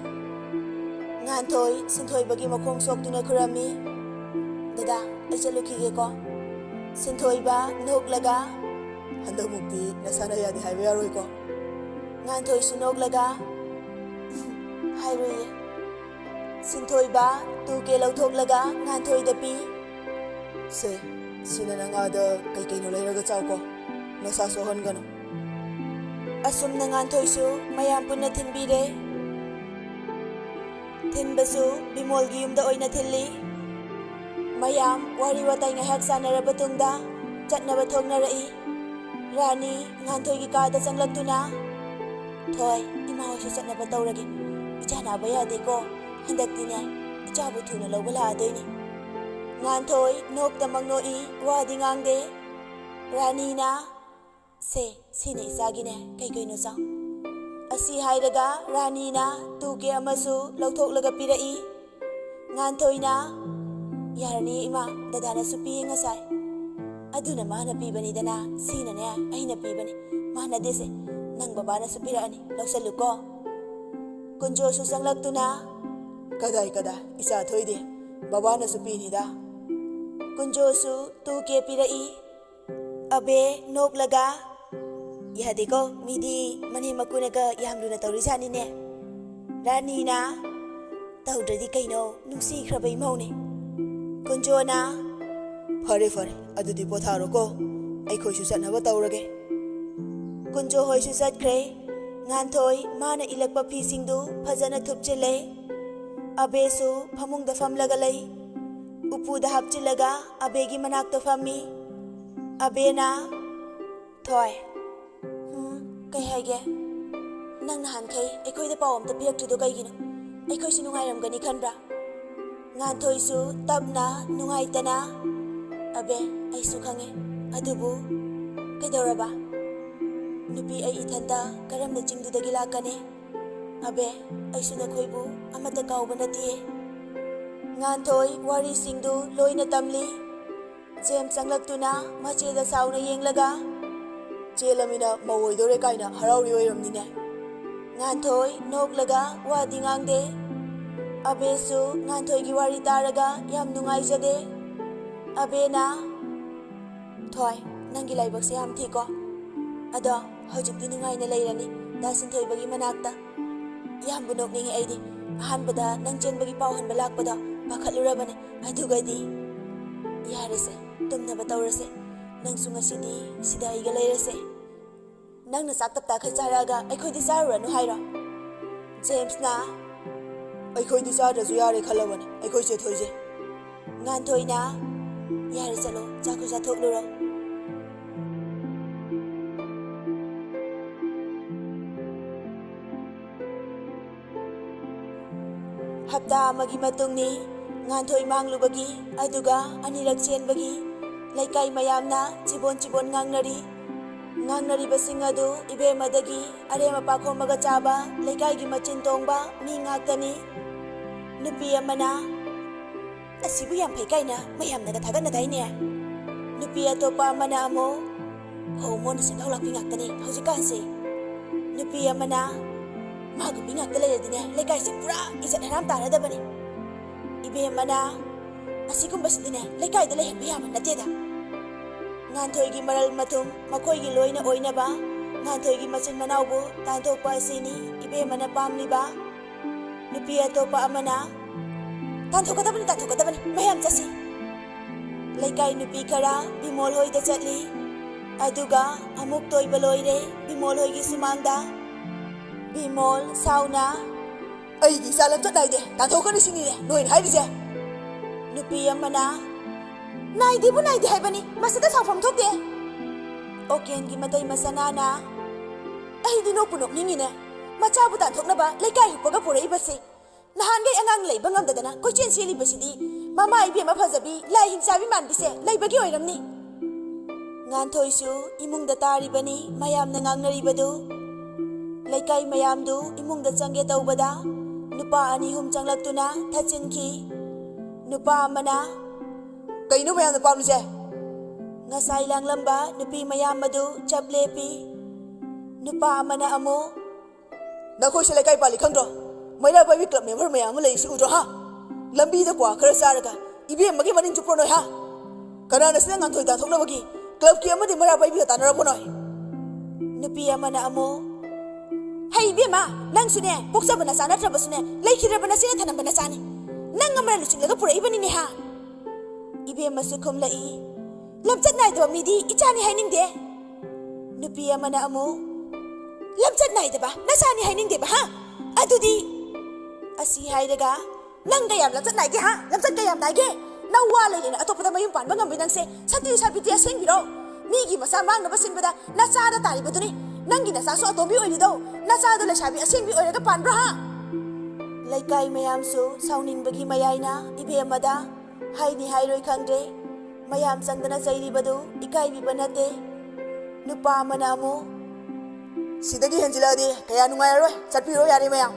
ꯉꯥꯟꯊꯣꯏ ꯁꯤꯟꯊꯣꯏꯕꯒꯤ ꯃꯈꯣꯡ ꯁꯣꯛꯇꯨꯅ ꯈꯨꯔꯝꯃꯤ꯫ "ꯗꯗꯥ, ꯑꯩ ꯆꯠꯂꯨꯈꯤꯒꯦꯀꯣ꯫" ꯁꯤꯟꯊꯣꯏꯕ ꯅꯣꯛꯂꯒ, "ꯍꯟꯗꯛꯃꯨꯛꯇꯤ ꯅꯁꯥꯅ ꯌꯥꯗꯦ ꯍꯥꯏꯕ ꯌꯥꯔꯣꯏꯀꯣ꯫" ꯉꯥꯟꯊꯣꯏꯁꯨ ꯅꯣꯛꯂꯒ, "ꯍꯥꯏꯔꯣꯏꯌꯦ꯫" ꯁꯤꯟꯊꯣꯏꯕ ꯇꯨ ꯀꯦ ꯂꯧꯊꯣꯛꯂꯒ ꯉꯥꯟꯊꯣꯏꯗ ꯄꯤ꯫ "ꯁꯦ, ꯁꯤꯅ ꯅꯪ ꯑꯥꯗ ꯀꯩꯀꯩꯅꯣ ꯂꯩꯔꯒ ꯆꯥꯎꯀꯣ, ꯅꯁꯥ ꯁꯣꯛꯍꯟꯒꯅꯨ꯫" ꯑꯁꯨꯝꯅ ꯉꯥꯟꯊꯣꯏꯁꯨ ꯃꯌꯥꯝ ꯄꯨꯟꯅ ꯊꯤꯟꯕꯤꯔꯦ꯫ ꯊꯤꯟꯕꯁꯨ ꯕꯤꯃꯣꯜꯒꯤ ꯌꯨꯝꯗ ꯑꯣꯏꯅ ꯊꯤꯜꯂꯤ꯫ ꯃꯌꯥꯝ ꯋꯥꯔꯤ ꯋꯥꯇꯥꯏ ꯉꯥꯏꯍꯥꯛ ꯁꯥꯟꯅꯔꯕ ꯇꯨꯡꯗ ꯆꯠꯅꯕ ꯊꯣꯛꯅꯔꯛꯏ꯫ ꯔꯥꯅꯤ ꯉꯥꯟꯊꯣꯏꯒꯤ ꯀꯥꯗ ꯆꯪꯂꯛꯇꯨꯅ, "ꯊꯣꯏ, ꯏꯃꯥ ꯍꯣꯏꯁꯨ ꯆꯠꯅꯕ ꯇꯧꯔꯒꯦ꯫ ꯏꯆꯥ ꯅꯥꯕ ꯌꯥꯗꯦꯀꯣ꯫ ꯍꯟꯗꯛꯇꯤꯅꯦ, ꯏꯆꯥꯕꯨ ꯊꯨꯅ ꯂꯧꯕ ꯂꯥꯛꯑꯗꯣꯏꯅꯤ꯫" ꯉꯥꯟꯊꯣꯏ ꯅꯣꯛꯇꯃꯛ ꯅꯣꯛꯏ, ꯋꯥꯗꯤ ꯉꯥꯡꯗꯦ꯫ ꯔꯥꯅꯤꯅ, "ꯁꯦ, ꯁꯤꯅ ꯏꯆꯥꯒꯤꯅꯦ, ꯀꯩ ꯀꯩꯅꯣ ꯆꯥꯎ꯫" ꯑꯁꯤ ꯍꯥꯏꯔꯒ ꯔꯥꯅꯤꯅ ꯇꯨ ꯀꯦ ꯑꯃꯁꯨ ꯂꯧꯊꯣꯛꯂꯒ ꯄꯤꯔꯛꯏ꯫ ꯉꯥꯟꯊꯣꯏꯅ, "ꯌꯥꯔꯅꯤ ꯏꯃꯥ, ꯗꯗꯥꯅꯁꯨ ꯄꯤꯌꯦ ꯉꯁꯥꯏ꯫" "ꯑꯗꯨꯅ ꯃꯥꯅ ꯄꯤꯕꯅꯤꯗꯅ, ꯁꯤꯅꯅꯦ ꯑꯩꯅ ꯄꯤꯕꯅꯤ꯫ ꯃꯥꯟꯅꯗꯦꯁꯦ, ꯅꯪ ꯕꯕꯥꯅꯁꯨ ꯄꯤꯔꯛꯑꯅꯤ, ꯂꯧꯁꯜꯂꯨꯀꯣ꯫" ꯀꯨꯟꯖꯣꯁꯨ ꯆꯪꯂꯛꯇꯨꯅ, "ꯀꯗꯥꯏ ꯀꯗꯥꯏ, ꯏꯆꯥ ꯊꯣꯏꯗꯤ, ꯕꯕꯥꯅꯁꯨ ꯄꯤꯅꯤꯗ꯫" ꯀꯨꯟꯖꯣꯁꯨ ꯇꯨ ꯀꯦ ꯄꯤꯔꯛꯏ꯫ ꯑꯕꯦ ꯅꯣꯛꯂꯒ, "ꯌꯥꯗꯦꯀꯣ, ꯃꯤꯗꯤ ꯃꯅꯦꯝ ꯃꯀꯨꯅꯒ ꯌꯥꯝ ꯂꯨꯅ ꯇꯧꯔꯤꯖꯥꯠꯅꯤꯅꯦ꯫" ꯔꯥꯅꯤꯅ, "ꯇꯧꯗ꯭ꯔꯗꯤ ꯀꯩꯅꯣ, ꯅꯨꯡꯁꯤꯈ꯭ꯔꯕ ꯏꯃꯧꯅꯦ꯫" ꯀꯨꯟꯖꯣꯅ, "ꯐꯔꯦ ꯐꯔꯦ, ꯑꯗꯨꯗꯤ ꯄꯣꯊꯥꯔꯣꯀꯣ, ꯑꯩꯈꯣꯏꯁꯨ ꯆꯠꯅꯕ ꯇꯧꯔꯒꯦ꯫" ꯀꯨꯟꯖꯣ ꯍꯣꯏꯁꯨ ꯆꯠꯈ꯭ꯔꯦ꯫ ꯉꯥꯟꯊꯣꯏ ꯃꯥꯅ ꯏꯜꯂꯛꯄ ꯐꯤꯁꯤꯡꯗꯨ ꯐꯖꯅ ꯊꯨꯞꯆꯤꯜꯂꯦ꯫ ꯑꯕꯦꯁꯨ ꯐꯃꯨꯡꯗ ꯐꯝꯂꯒ ꯂꯩ꯫ ꯎꯄꯨꯗ ꯍꯥꯞꯆꯤꯜꯂꯒ ꯑꯕꯦꯒꯤ ꯃꯅꯥꯛꯇ ꯐꯝꯃꯤ꯫ ꯑꯕꯦꯅ, "ꯊꯣꯏ꯫" "ꯎꯝ, ꯀꯩ ꯍꯥꯏꯒꯦ?" "ꯅꯪ ꯅꯍꯥꯟꯈꯩ ꯑꯩꯈꯣꯏꯗ ꯄꯥꯎ ꯑꯝꯇ ꯄꯤꯔꯛꯇ꯭ꯔꯤꯗꯣ ꯀꯩꯒꯤꯅꯣ? ꯑꯩꯈꯣꯏꯁꯨ ꯅꯨꯡꯉꯥꯏꯔꯝꯒꯅꯤ ꯈꯟꯕ꯭ꯔꯥ?" ꯉꯥꯟꯊꯣꯏꯁꯨ ꯇꯞꯅ ꯅꯨꯡꯉꯥꯏꯇꯅ, "ꯑꯕꯦ, ꯑꯩꯁꯨ ꯈꯪꯉꯦ, ꯑꯗꯨꯕꯨ ꯀꯩꯗꯧꯔꯕ? ꯅꯨꯄꯤ ꯑꯩ ꯏꯊꯟꯇ ꯀꯔꯝꯅ ꯆꯤꯡꯗꯨꯗꯒꯤ ꯂꯥꯛꯀꯅꯤ? ꯑꯕꯦ, ꯑꯩꯁꯨ ꯅꯈꯣꯏꯕꯨ ꯑꯃꯠꯇ ꯀꯥꯎꯕ ꯅꯠꯇꯤꯌꯦ꯫" ꯉꯥꯟꯊꯣꯏ ꯋꯥꯔꯤꯁꯤꯡꯗꯨ ꯂꯣꯏꯅ ꯇꯝꯂꯤ꯫ ꯖꯦꯝꯁ ꯆꯪꯂꯛꯇꯨꯅ ꯃꯆꯦꯗ ꯁꯥꯎꯅ ꯌꯦꯡꯂꯒ, "ꯆꯦꯜꯂꯃꯤꯅ ꯃꯧ ꯑꯣꯏꯗꯣꯔꯦ ꯀꯥꯏꯅ ꯍꯔꯥꯎꯔꯤ ꯑꯣꯏꯔꯝꯅꯤꯅꯦ꯫" ꯉꯥꯟꯊꯣꯏ ꯅꯣꯛꯂꯒ ꯋꯥꯗꯤ ꯉꯥꯡꯗꯦ꯫ ꯑꯕꯦꯁꯨ ꯉꯥꯟꯊꯣꯏꯒꯤ ꯋꯥꯔꯤ ꯇꯥꯔꯒ ꯌꯥꯝ ꯅꯨꯡꯉꯥꯏꯖꯗꯦ꯫ ꯑꯕꯦꯅ, "ꯊꯣꯏ, ꯅꯪꯒꯤ ꯂꯥꯏꯕꯛꯁꯦ ꯌꯥꯝ ꯊꯤꯀꯣ꯫ ꯑꯗꯣ ꯍꯧꯖꯤꯛꯇꯤ ꯅꯨꯡꯉꯥꯏꯅ ꯂꯩꯔꯅꯤ ꯗꯥ ꯁꯤꯟꯊꯣꯏꯕꯒꯤ ꯃꯅꯥꯛꯇ꯫" ꯌꯥꯝꯕꯨ ꯅꯣꯛꯅꯤꯡꯉꯦ ꯑꯩꯗꯤ꯫ ꯑꯍꯥꯟꯕꯗ ꯅꯪ ꯆꯦꯟꯕꯒꯤ ꯄꯥꯎ ꯍꯟꯕ ꯂꯥꯛꯄꯗꯣ ꯄꯥꯈꯠꯂꯨꯔꯕꯅꯦ꯫ ꯑꯗꯨꯒꯗꯤ, "ꯌꯥꯔꯦꯁꯦ, ꯇꯨꯝꯅꯕ ꯇꯧꯔꯁꯦ꯫ ꯅꯪꯁꯨ ꯉꯁꯤꯗꯤ ꯁꯤꯗ ꯑꯩꯒ ꯂꯩꯔꯁꯦ꯫ ꯅꯪꯅ ꯆꯥꯛ ꯇꯞꯇꯥꯈꯩ ꯆꯥꯔꯛꯑꯒ ꯑꯩꯈꯣꯏꯗꯤ ꯆꯥꯔꯨꯔꯅꯨ ꯍꯥꯏꯔꯣ?" ꯖꯦꯝꯁꯅ, "ꯑꯩꯈꯣꯏꯗꯤ ꯆꯥꯗ꯭ꯔꯁꯨ ꯌꯥꯔꯦ ꯈꯜꯂꯕꯅꯦ ꯑꯩꯈꯣꯏ ꯆꯦ ꯊꯣꯏꯁꯦ꯫" ꯉꯥꯟꯊꯣꯏꯅ, "ꯌꯥꯔꯦ, ꯆꯠꯂꯣ, ꯆꯥꯛꯁꯨ ꯆꯥꯊꯣꯛꯂꯨꯔꯣ꯫" ꯍꯞꯇꯥ ꯑꯃꯒꯤ ꯃꯇꯨꯡꯅꯤ꯫ ꯉꯥꯟꯊꯣꯏ ꯃꯥꯡꯂꯨꯕꯒꯤ, ꯑꯗꯨꯒ ꯑꯅꯤꯔꯛ ꯆꯦꯟꯕꯒꯤ ꯂꯩꯀꯥꯏ ꯃꯌꯥꯝꯅ ꯆꯤꯕꯣꯟ ꯆꯤꯕꯣꯟ ꯉꯥꯡꯅꯔꯤ꯫ ꯉꯥꯡꯅꯔꯤꯕꯁꯤꯡ ꯑꯗꯨ ꯏꯕꯦꯝꯃꯗꯒꯤ ꯑꯔꯦꯝ ꯑꯄꯥ ꯈꯣꯝꯃꯒ ꯆꯥꯕ ꯂꯩꯀꯥꯏꯒꯤ ꯃꯆꯤꯟ ꯇꯣꯡꯕ ꯃꯤ ꯉꯥꯛꯇꯅꯤ꯫ ꯅꯨꯄꯤ ꯑꯃꯅ "ꯑꯁꯤꯕꯨ ꯌꯥꯝ ꯐꯩ" ꯀꯥꯏꯅ ꯃꯌꯥꯝꯅꯒ ꯊꯥꯒꯠꯅꯗꯥꯏꯅꯦ꯫ ꯅꯨꯄꯤ ꯑꯇꯣꯞꯄ ꯑꯃꯅ ꯑꯃꯨꯛ "ꯍꯣ, ꯃꯣꯟꯅ ꯁꯦꯟꯗꯥꯎ ꯂꯥꯛꯄꯤ ꯉꯥꯛꯇꯅꯤ ꯍꯧꯖꯤꯛꯀꯥꯟꯁꯦ"꯫ ꯅꯨꯄꯤ ꯑꯃꯅ "ꯃꯥꯒꯨꯝꯕꯤ ꯉꯥꯛꯇ ꯂꯩꯔꯗꯤꯅꯦ ꯂꯩꯀꯥꯏꯁꯦ ꯄꯨꯔꯥ ꯏꯖꯠ ꯍꯔꯥꯝ ꯇꯥꯔꯗꯕꯅꯤ"꯫ ꯏꯕꯦꯝꯃꯅ "ꯑꯁꯤꯒꯨꯝꯕꯁꯤꯗꯤꯅꯦ ꯂꯩꯀꯥꯏꯗ ꯂꯩꯍꯟꯕ ꯌꯥꯕ ꯅꯠꯇꯦꯗ"꯫ ꯉꯥꯟꯊꯣꯏꯒꯤ ꯃꯔꯜ ꯃꯊꯨꯝ ꯃꯈꯣꯏꯒꯤ ꯂꯣꯏꯅ ꯑꯣꯏꯅꯕ ꯉꯥꯟꯊꯣꯏꯒꯤ ꯃꯆꯤꯟ ꯃꯅꯥꯎꯕꯨ ꯇꯥꯟꯊꯣꯛꯄ ꯑꯁꯤꯅꯤ ꯏꯕꯦꯝꯃꯅ ꯄꯥꯝꯂꯤꯕ꯫ ꯅꯨꯄꯤ ꯑꯇꯣꯞꯄ ꯑꯃꯅ "ꯇꯥꯟꯊꯣꯛꯀꯗꯕꯅꯤ, ꯇꯥꯟꯊꯣꯛꯀꯗꯕꯅꯤ, ꯃꯌꯥꯝ ꯆꯠꯁꯤ"꯫ ꯂꯩꯀꯥꯏ ꯅꯨꯄꯤ ꯈꯔ ꯕꯤꯃꯣꯜ ꯍꯣꯏꯗ ꯆꯠꯂꯤ꯫ ꯑꯗꯨꯒ ꯑꯃꯨꯛ ꯇꯣꯏꯕ ꯂꯣꯏꯔꯦ ꯕꯤꯃꯣꯜ ꯍꯣꯏꯒꯤ ꯁꯨꯃꯥꯡꯗ꯫ ꯕꯤꯃꯣꯜ ꯁꯥꯎꯅ "ꯑꯩꯒꯤ ꯏꯆꯥ ꯂꯝꯆꯠ ꯅꯥꯏꯗꯦ, ꯇꯥꯟꯊꯣꯛꯀꯅꯤ ꯁꯤꯅꯤꯅꯦ ꯅꯣꯏꯅ ꯍꯥꯏꯔꯤꯁꯦ?" ꯅꯨꯄꯤ ꯑꯃꯅ "ꯅꯥꯏꯗꯦꯕꯨ ꯅꯥꯏꯗꯦ ꯍꯥꯏꯕꯅꯤ, ꯃꯁꯤꯗ ꯁꯥꯎꯐꯝ ꯊꯣꯛꯇꯦ"꯫ ꯑꯣꯀꯦꯟꯒꯤ ꯃꯇꯩ ꯃꯆꯥꯅꯥꯅ "ꯑꯩꯗꯤ ꯅꯣꯛꯄꯨ ꯅꯣꯛꯅꯤꯡꯉꯤꯅꯦ, ꯃꯆꯥꯕꯨ ꯇꯥꯟꯊꯣꯛꯅꯕ ꯂꯩꯀꯥꯏ ꯍꯨꯞꯄꯒ ꯄꯨꯔꯛꯏꯕꯁꯦ꯫ ꯅꯍꯥꯟꯈꯩ ꯑꯉꯥꯡ ꯂꯩꯕ ꯉꯝꯗꯗꯅ ꯀꯣꯏꯆꯦꯟ ꯆꯦꯜꯂꯤꯕꯁꯤꯗꯤ ꯃꯃꯥ ꯏꯕꯦꯝꯃ ꯐꯖꯕꯤ, ꯂꯥꯏ ꯍꯤꯡꯆꯥꯕꯤ ꯃꯥꯟꯕꯤꯁꯦ ꯂꯩꯕꯒꯤ ꯑꯣꯏꯔꯝꯅꯤ"꯫ ꯉꯥꯟꯊꯣꯏꯁꯨ ꯏꯃꯨꯡꯗ ꯇꯥꯔꯤꯕꯅꯤ ꯃꯌꯥꯝꯅ ꯉꯥꯡꯅꯔꯤꯕꯗꯨ꯫ ꯂꯩꯀꯥꯏ ꯃꯌꯥꯝꯗꯨ ꯏꯃꯨꯡꯗ ꯆꯪꯒꯦ ꯇꯧꯕꯗ ꯅꯨꯄꯥ ꯑꯅꯤ ꯑꯍꯨꯝ ꯆꯪꯂꯛꯇꯨꯅ ꯊꯠꯆꯤꯟꯈꯤ꯫ ꯅꯨꯄꯥ ꯑꯃꯅ "ꯀꯩꯅꯣ ꯃꯌꯥꯝꯅ ꯄꯥꯝꯂꯤꯁꯦ?" ꯉꯁꯥꯏ ꯂꯥꯡꯂꯝꯕ ꯅꯨꯄꯤ ꯃꯌꯥꯝ ꯑꯗꯨ ꯆꯞ ꯂꯦꯞꯄꯤ꯫ ꯅꯨꯄꯥ ꯑꯃꯅ ꯑꯃꯨꯛ "ꯅꯈꯣꯏꯁꯦ ꯂꯩꯀꯥꯏ ꯄꯥꯜꯂꯤ ꯈꯪꯗ꯭ꯔꯣ? ꯃꯩꯔꯥ ꯄꯥꯏꯕꯤ ꯀ꯭ꯂꯕ ꯃꯦꯝꯕꯔ ꯃꯌꯥꯝ ꯑꯃ ꯂꯩꯔꯤꯁꯤ ꯎꯗ꯭ꯔꯣ, ꯍꯥ? ꯂꯝꯕꯤꯗ ꯀ꯭ꯋꯥ ꯈꯔ ꯆꯥꯔꯒ ꯏꯕꯦꯝꯃꯒꯤ ꯃꯅꯤꯡ ꯆꯨꯞꯄ꯭ꯔꯣ ꯅꯣꯏ, ꯍꯥ? ꯀꯅꯥꯅ ꯁꯤꯗ ꯉꯥꯟꯊꯣꯏ ꯇꯥꯟꯊꯣꯛꯅꯕꯒꯤ ꯀ꯭ꯂꯕꯀꯤ ꯑꯃꯗꯤ ꯃꯩꯔꯥ ꯄꯥꯏꯕꯤꯒ ꯇꯥꯟꯅꯔꯕꯣ ꯅꯣꯏ?" ꯅꯨꯄꯤ ꯑꯃꯅ ꯑꯃꯨꯛ "ꯍꯩ ꯏꯕꯦꯝꯃ, ꯅꯪꯁꯨꯅꯦ ꯄꯣꯛꯆꯕ ꯅꯆꯥ ꯅꯠꯇ꯭ꯔꯕꯁꯨꯅꯦ ꯂꯩꯈꯤꯗ꯭ꯔꯕ ꯅꯆꯦꯅ ꯊꯅꯝꯕ ꯅꯆꯥꯅꯤ꯫ ꯅꯪ ꯑꯃꯅ ꯂꯨꯆꯤꯡꯂꯒ ꯄꯨꯔꯛꯏꯕꯅꯤꯅꯦ, ꯍꯥ?" ꯏꯕꯦꯝꯃꯁꯨ ꯈꯨꯝꯂꯛꯏ, "ꯂꯝꯆꯠ ꯅꯥꯏꯗꯕ ꯃꯤꯗꯤ ꯏꯆꯥꯅꯤ ꯍꯥꯏꯅꯤꯡꯗꯦ"꯫ ꯅꯨꯄꯤ ꯑꯃꯅ ꯑꯃꯨꯛ, "ꯂꯝꯆꯠ ꯅꯥꯏꯗꯕ ꯅꯆꯥꯅꯤ ꯍꯥꯏꯅꯤꯡꯗꯦꯕ, ꯍꯥ? ꯑꯗꯨꯗꯤ" ꯑꯁꯤ ꯍꯥꯏꯔꯒ "ꯅꯪ ꯀꯌꯥꯝ ꯂꯝꯆꯠ ꯅꯥꯏꯒꯦ, ꯍꯥ? ꯂꯝꯆꯠ ꯀꯌꯥꯝ ꯅꯥꯏꯒꯦ? ꯅꯪ ꯋꯥ ꯂꯩ ꯂꯩꯅ ꯑꯇꯣꯞꯄꯗ ꯃꯌꯨꯝ ꯄꯥꯟꯕ ꯉꯝꯃꯤ ꯅꯪꯁꯦ ꯁꯇꯤ ꯁꯥꯕꯤꯇꯤ ꯑꯁꯦꯡꯕꯤꯔꯣ? ꯃꯤꯒꯤ ꯃꯆꯥ ꯃꯥꯡꯅꯕ ꯁꯤꯟꯕꯗ ꯅꯆꯥꯗ ꯇꯥꯔꯤꯕꯗꯨꯅꯤ꯫ ꯅꯪꯒꯤ ꯅꯆꯥꯁꯨ ꯑꯇꯣꯝꯕꯤ ꯑꯣꯏꯔꯤꯗꯣ, ꯅꯆꯥꯗꯣ ꯂꯩꯁꯥꯕꯤ ꯑꯁꯦꯡꯕꯤ ꯑꯣꯏꯔꯒ ꯄꯥꯟꯕ꯭ꯔꯣ, ꯍꯥ?" ꯂꯩꯀꯥꯏ ꯃꯌꯥꯝꯁꯨ ꯁꯥꯎꯅꯤꯡꯕꯒꯤ ꯃꯌꯥꯏꯅ ꯏꯕꯦꯝꯃꯗ ꯍꯥꯏꯅꯤ ꯍꯥꯏꯔꯣꯏ ꯈꯪꯗ꯭ꯔꯦ꯫ ꯃꯌꯥꯝ ꯆꯪꯗꯅ ꯆꯩꯔꯤꯕꯗꯨ ꯏꯀꯥꯏꯕꯤꯕ ꯅꯠꯇꯦ꯫ ꯅꯨꯄꯥ ꯑꯃꯅ ꯑꯃꯨꯛ, "ꯁꯤꯗꯒꯤ ꯍꯦꯟꯖꯤꯜꯂꯛꯑꯗꯤ ꯀꯌꯥ ꯅꯨꯡꯉꯥꯏꯔꯔꯣꯏ, ꯆꯠꯄꯤꯔꯣ ꯌꯥꯔꯦ ꯃꯌꯥꯝ"꯫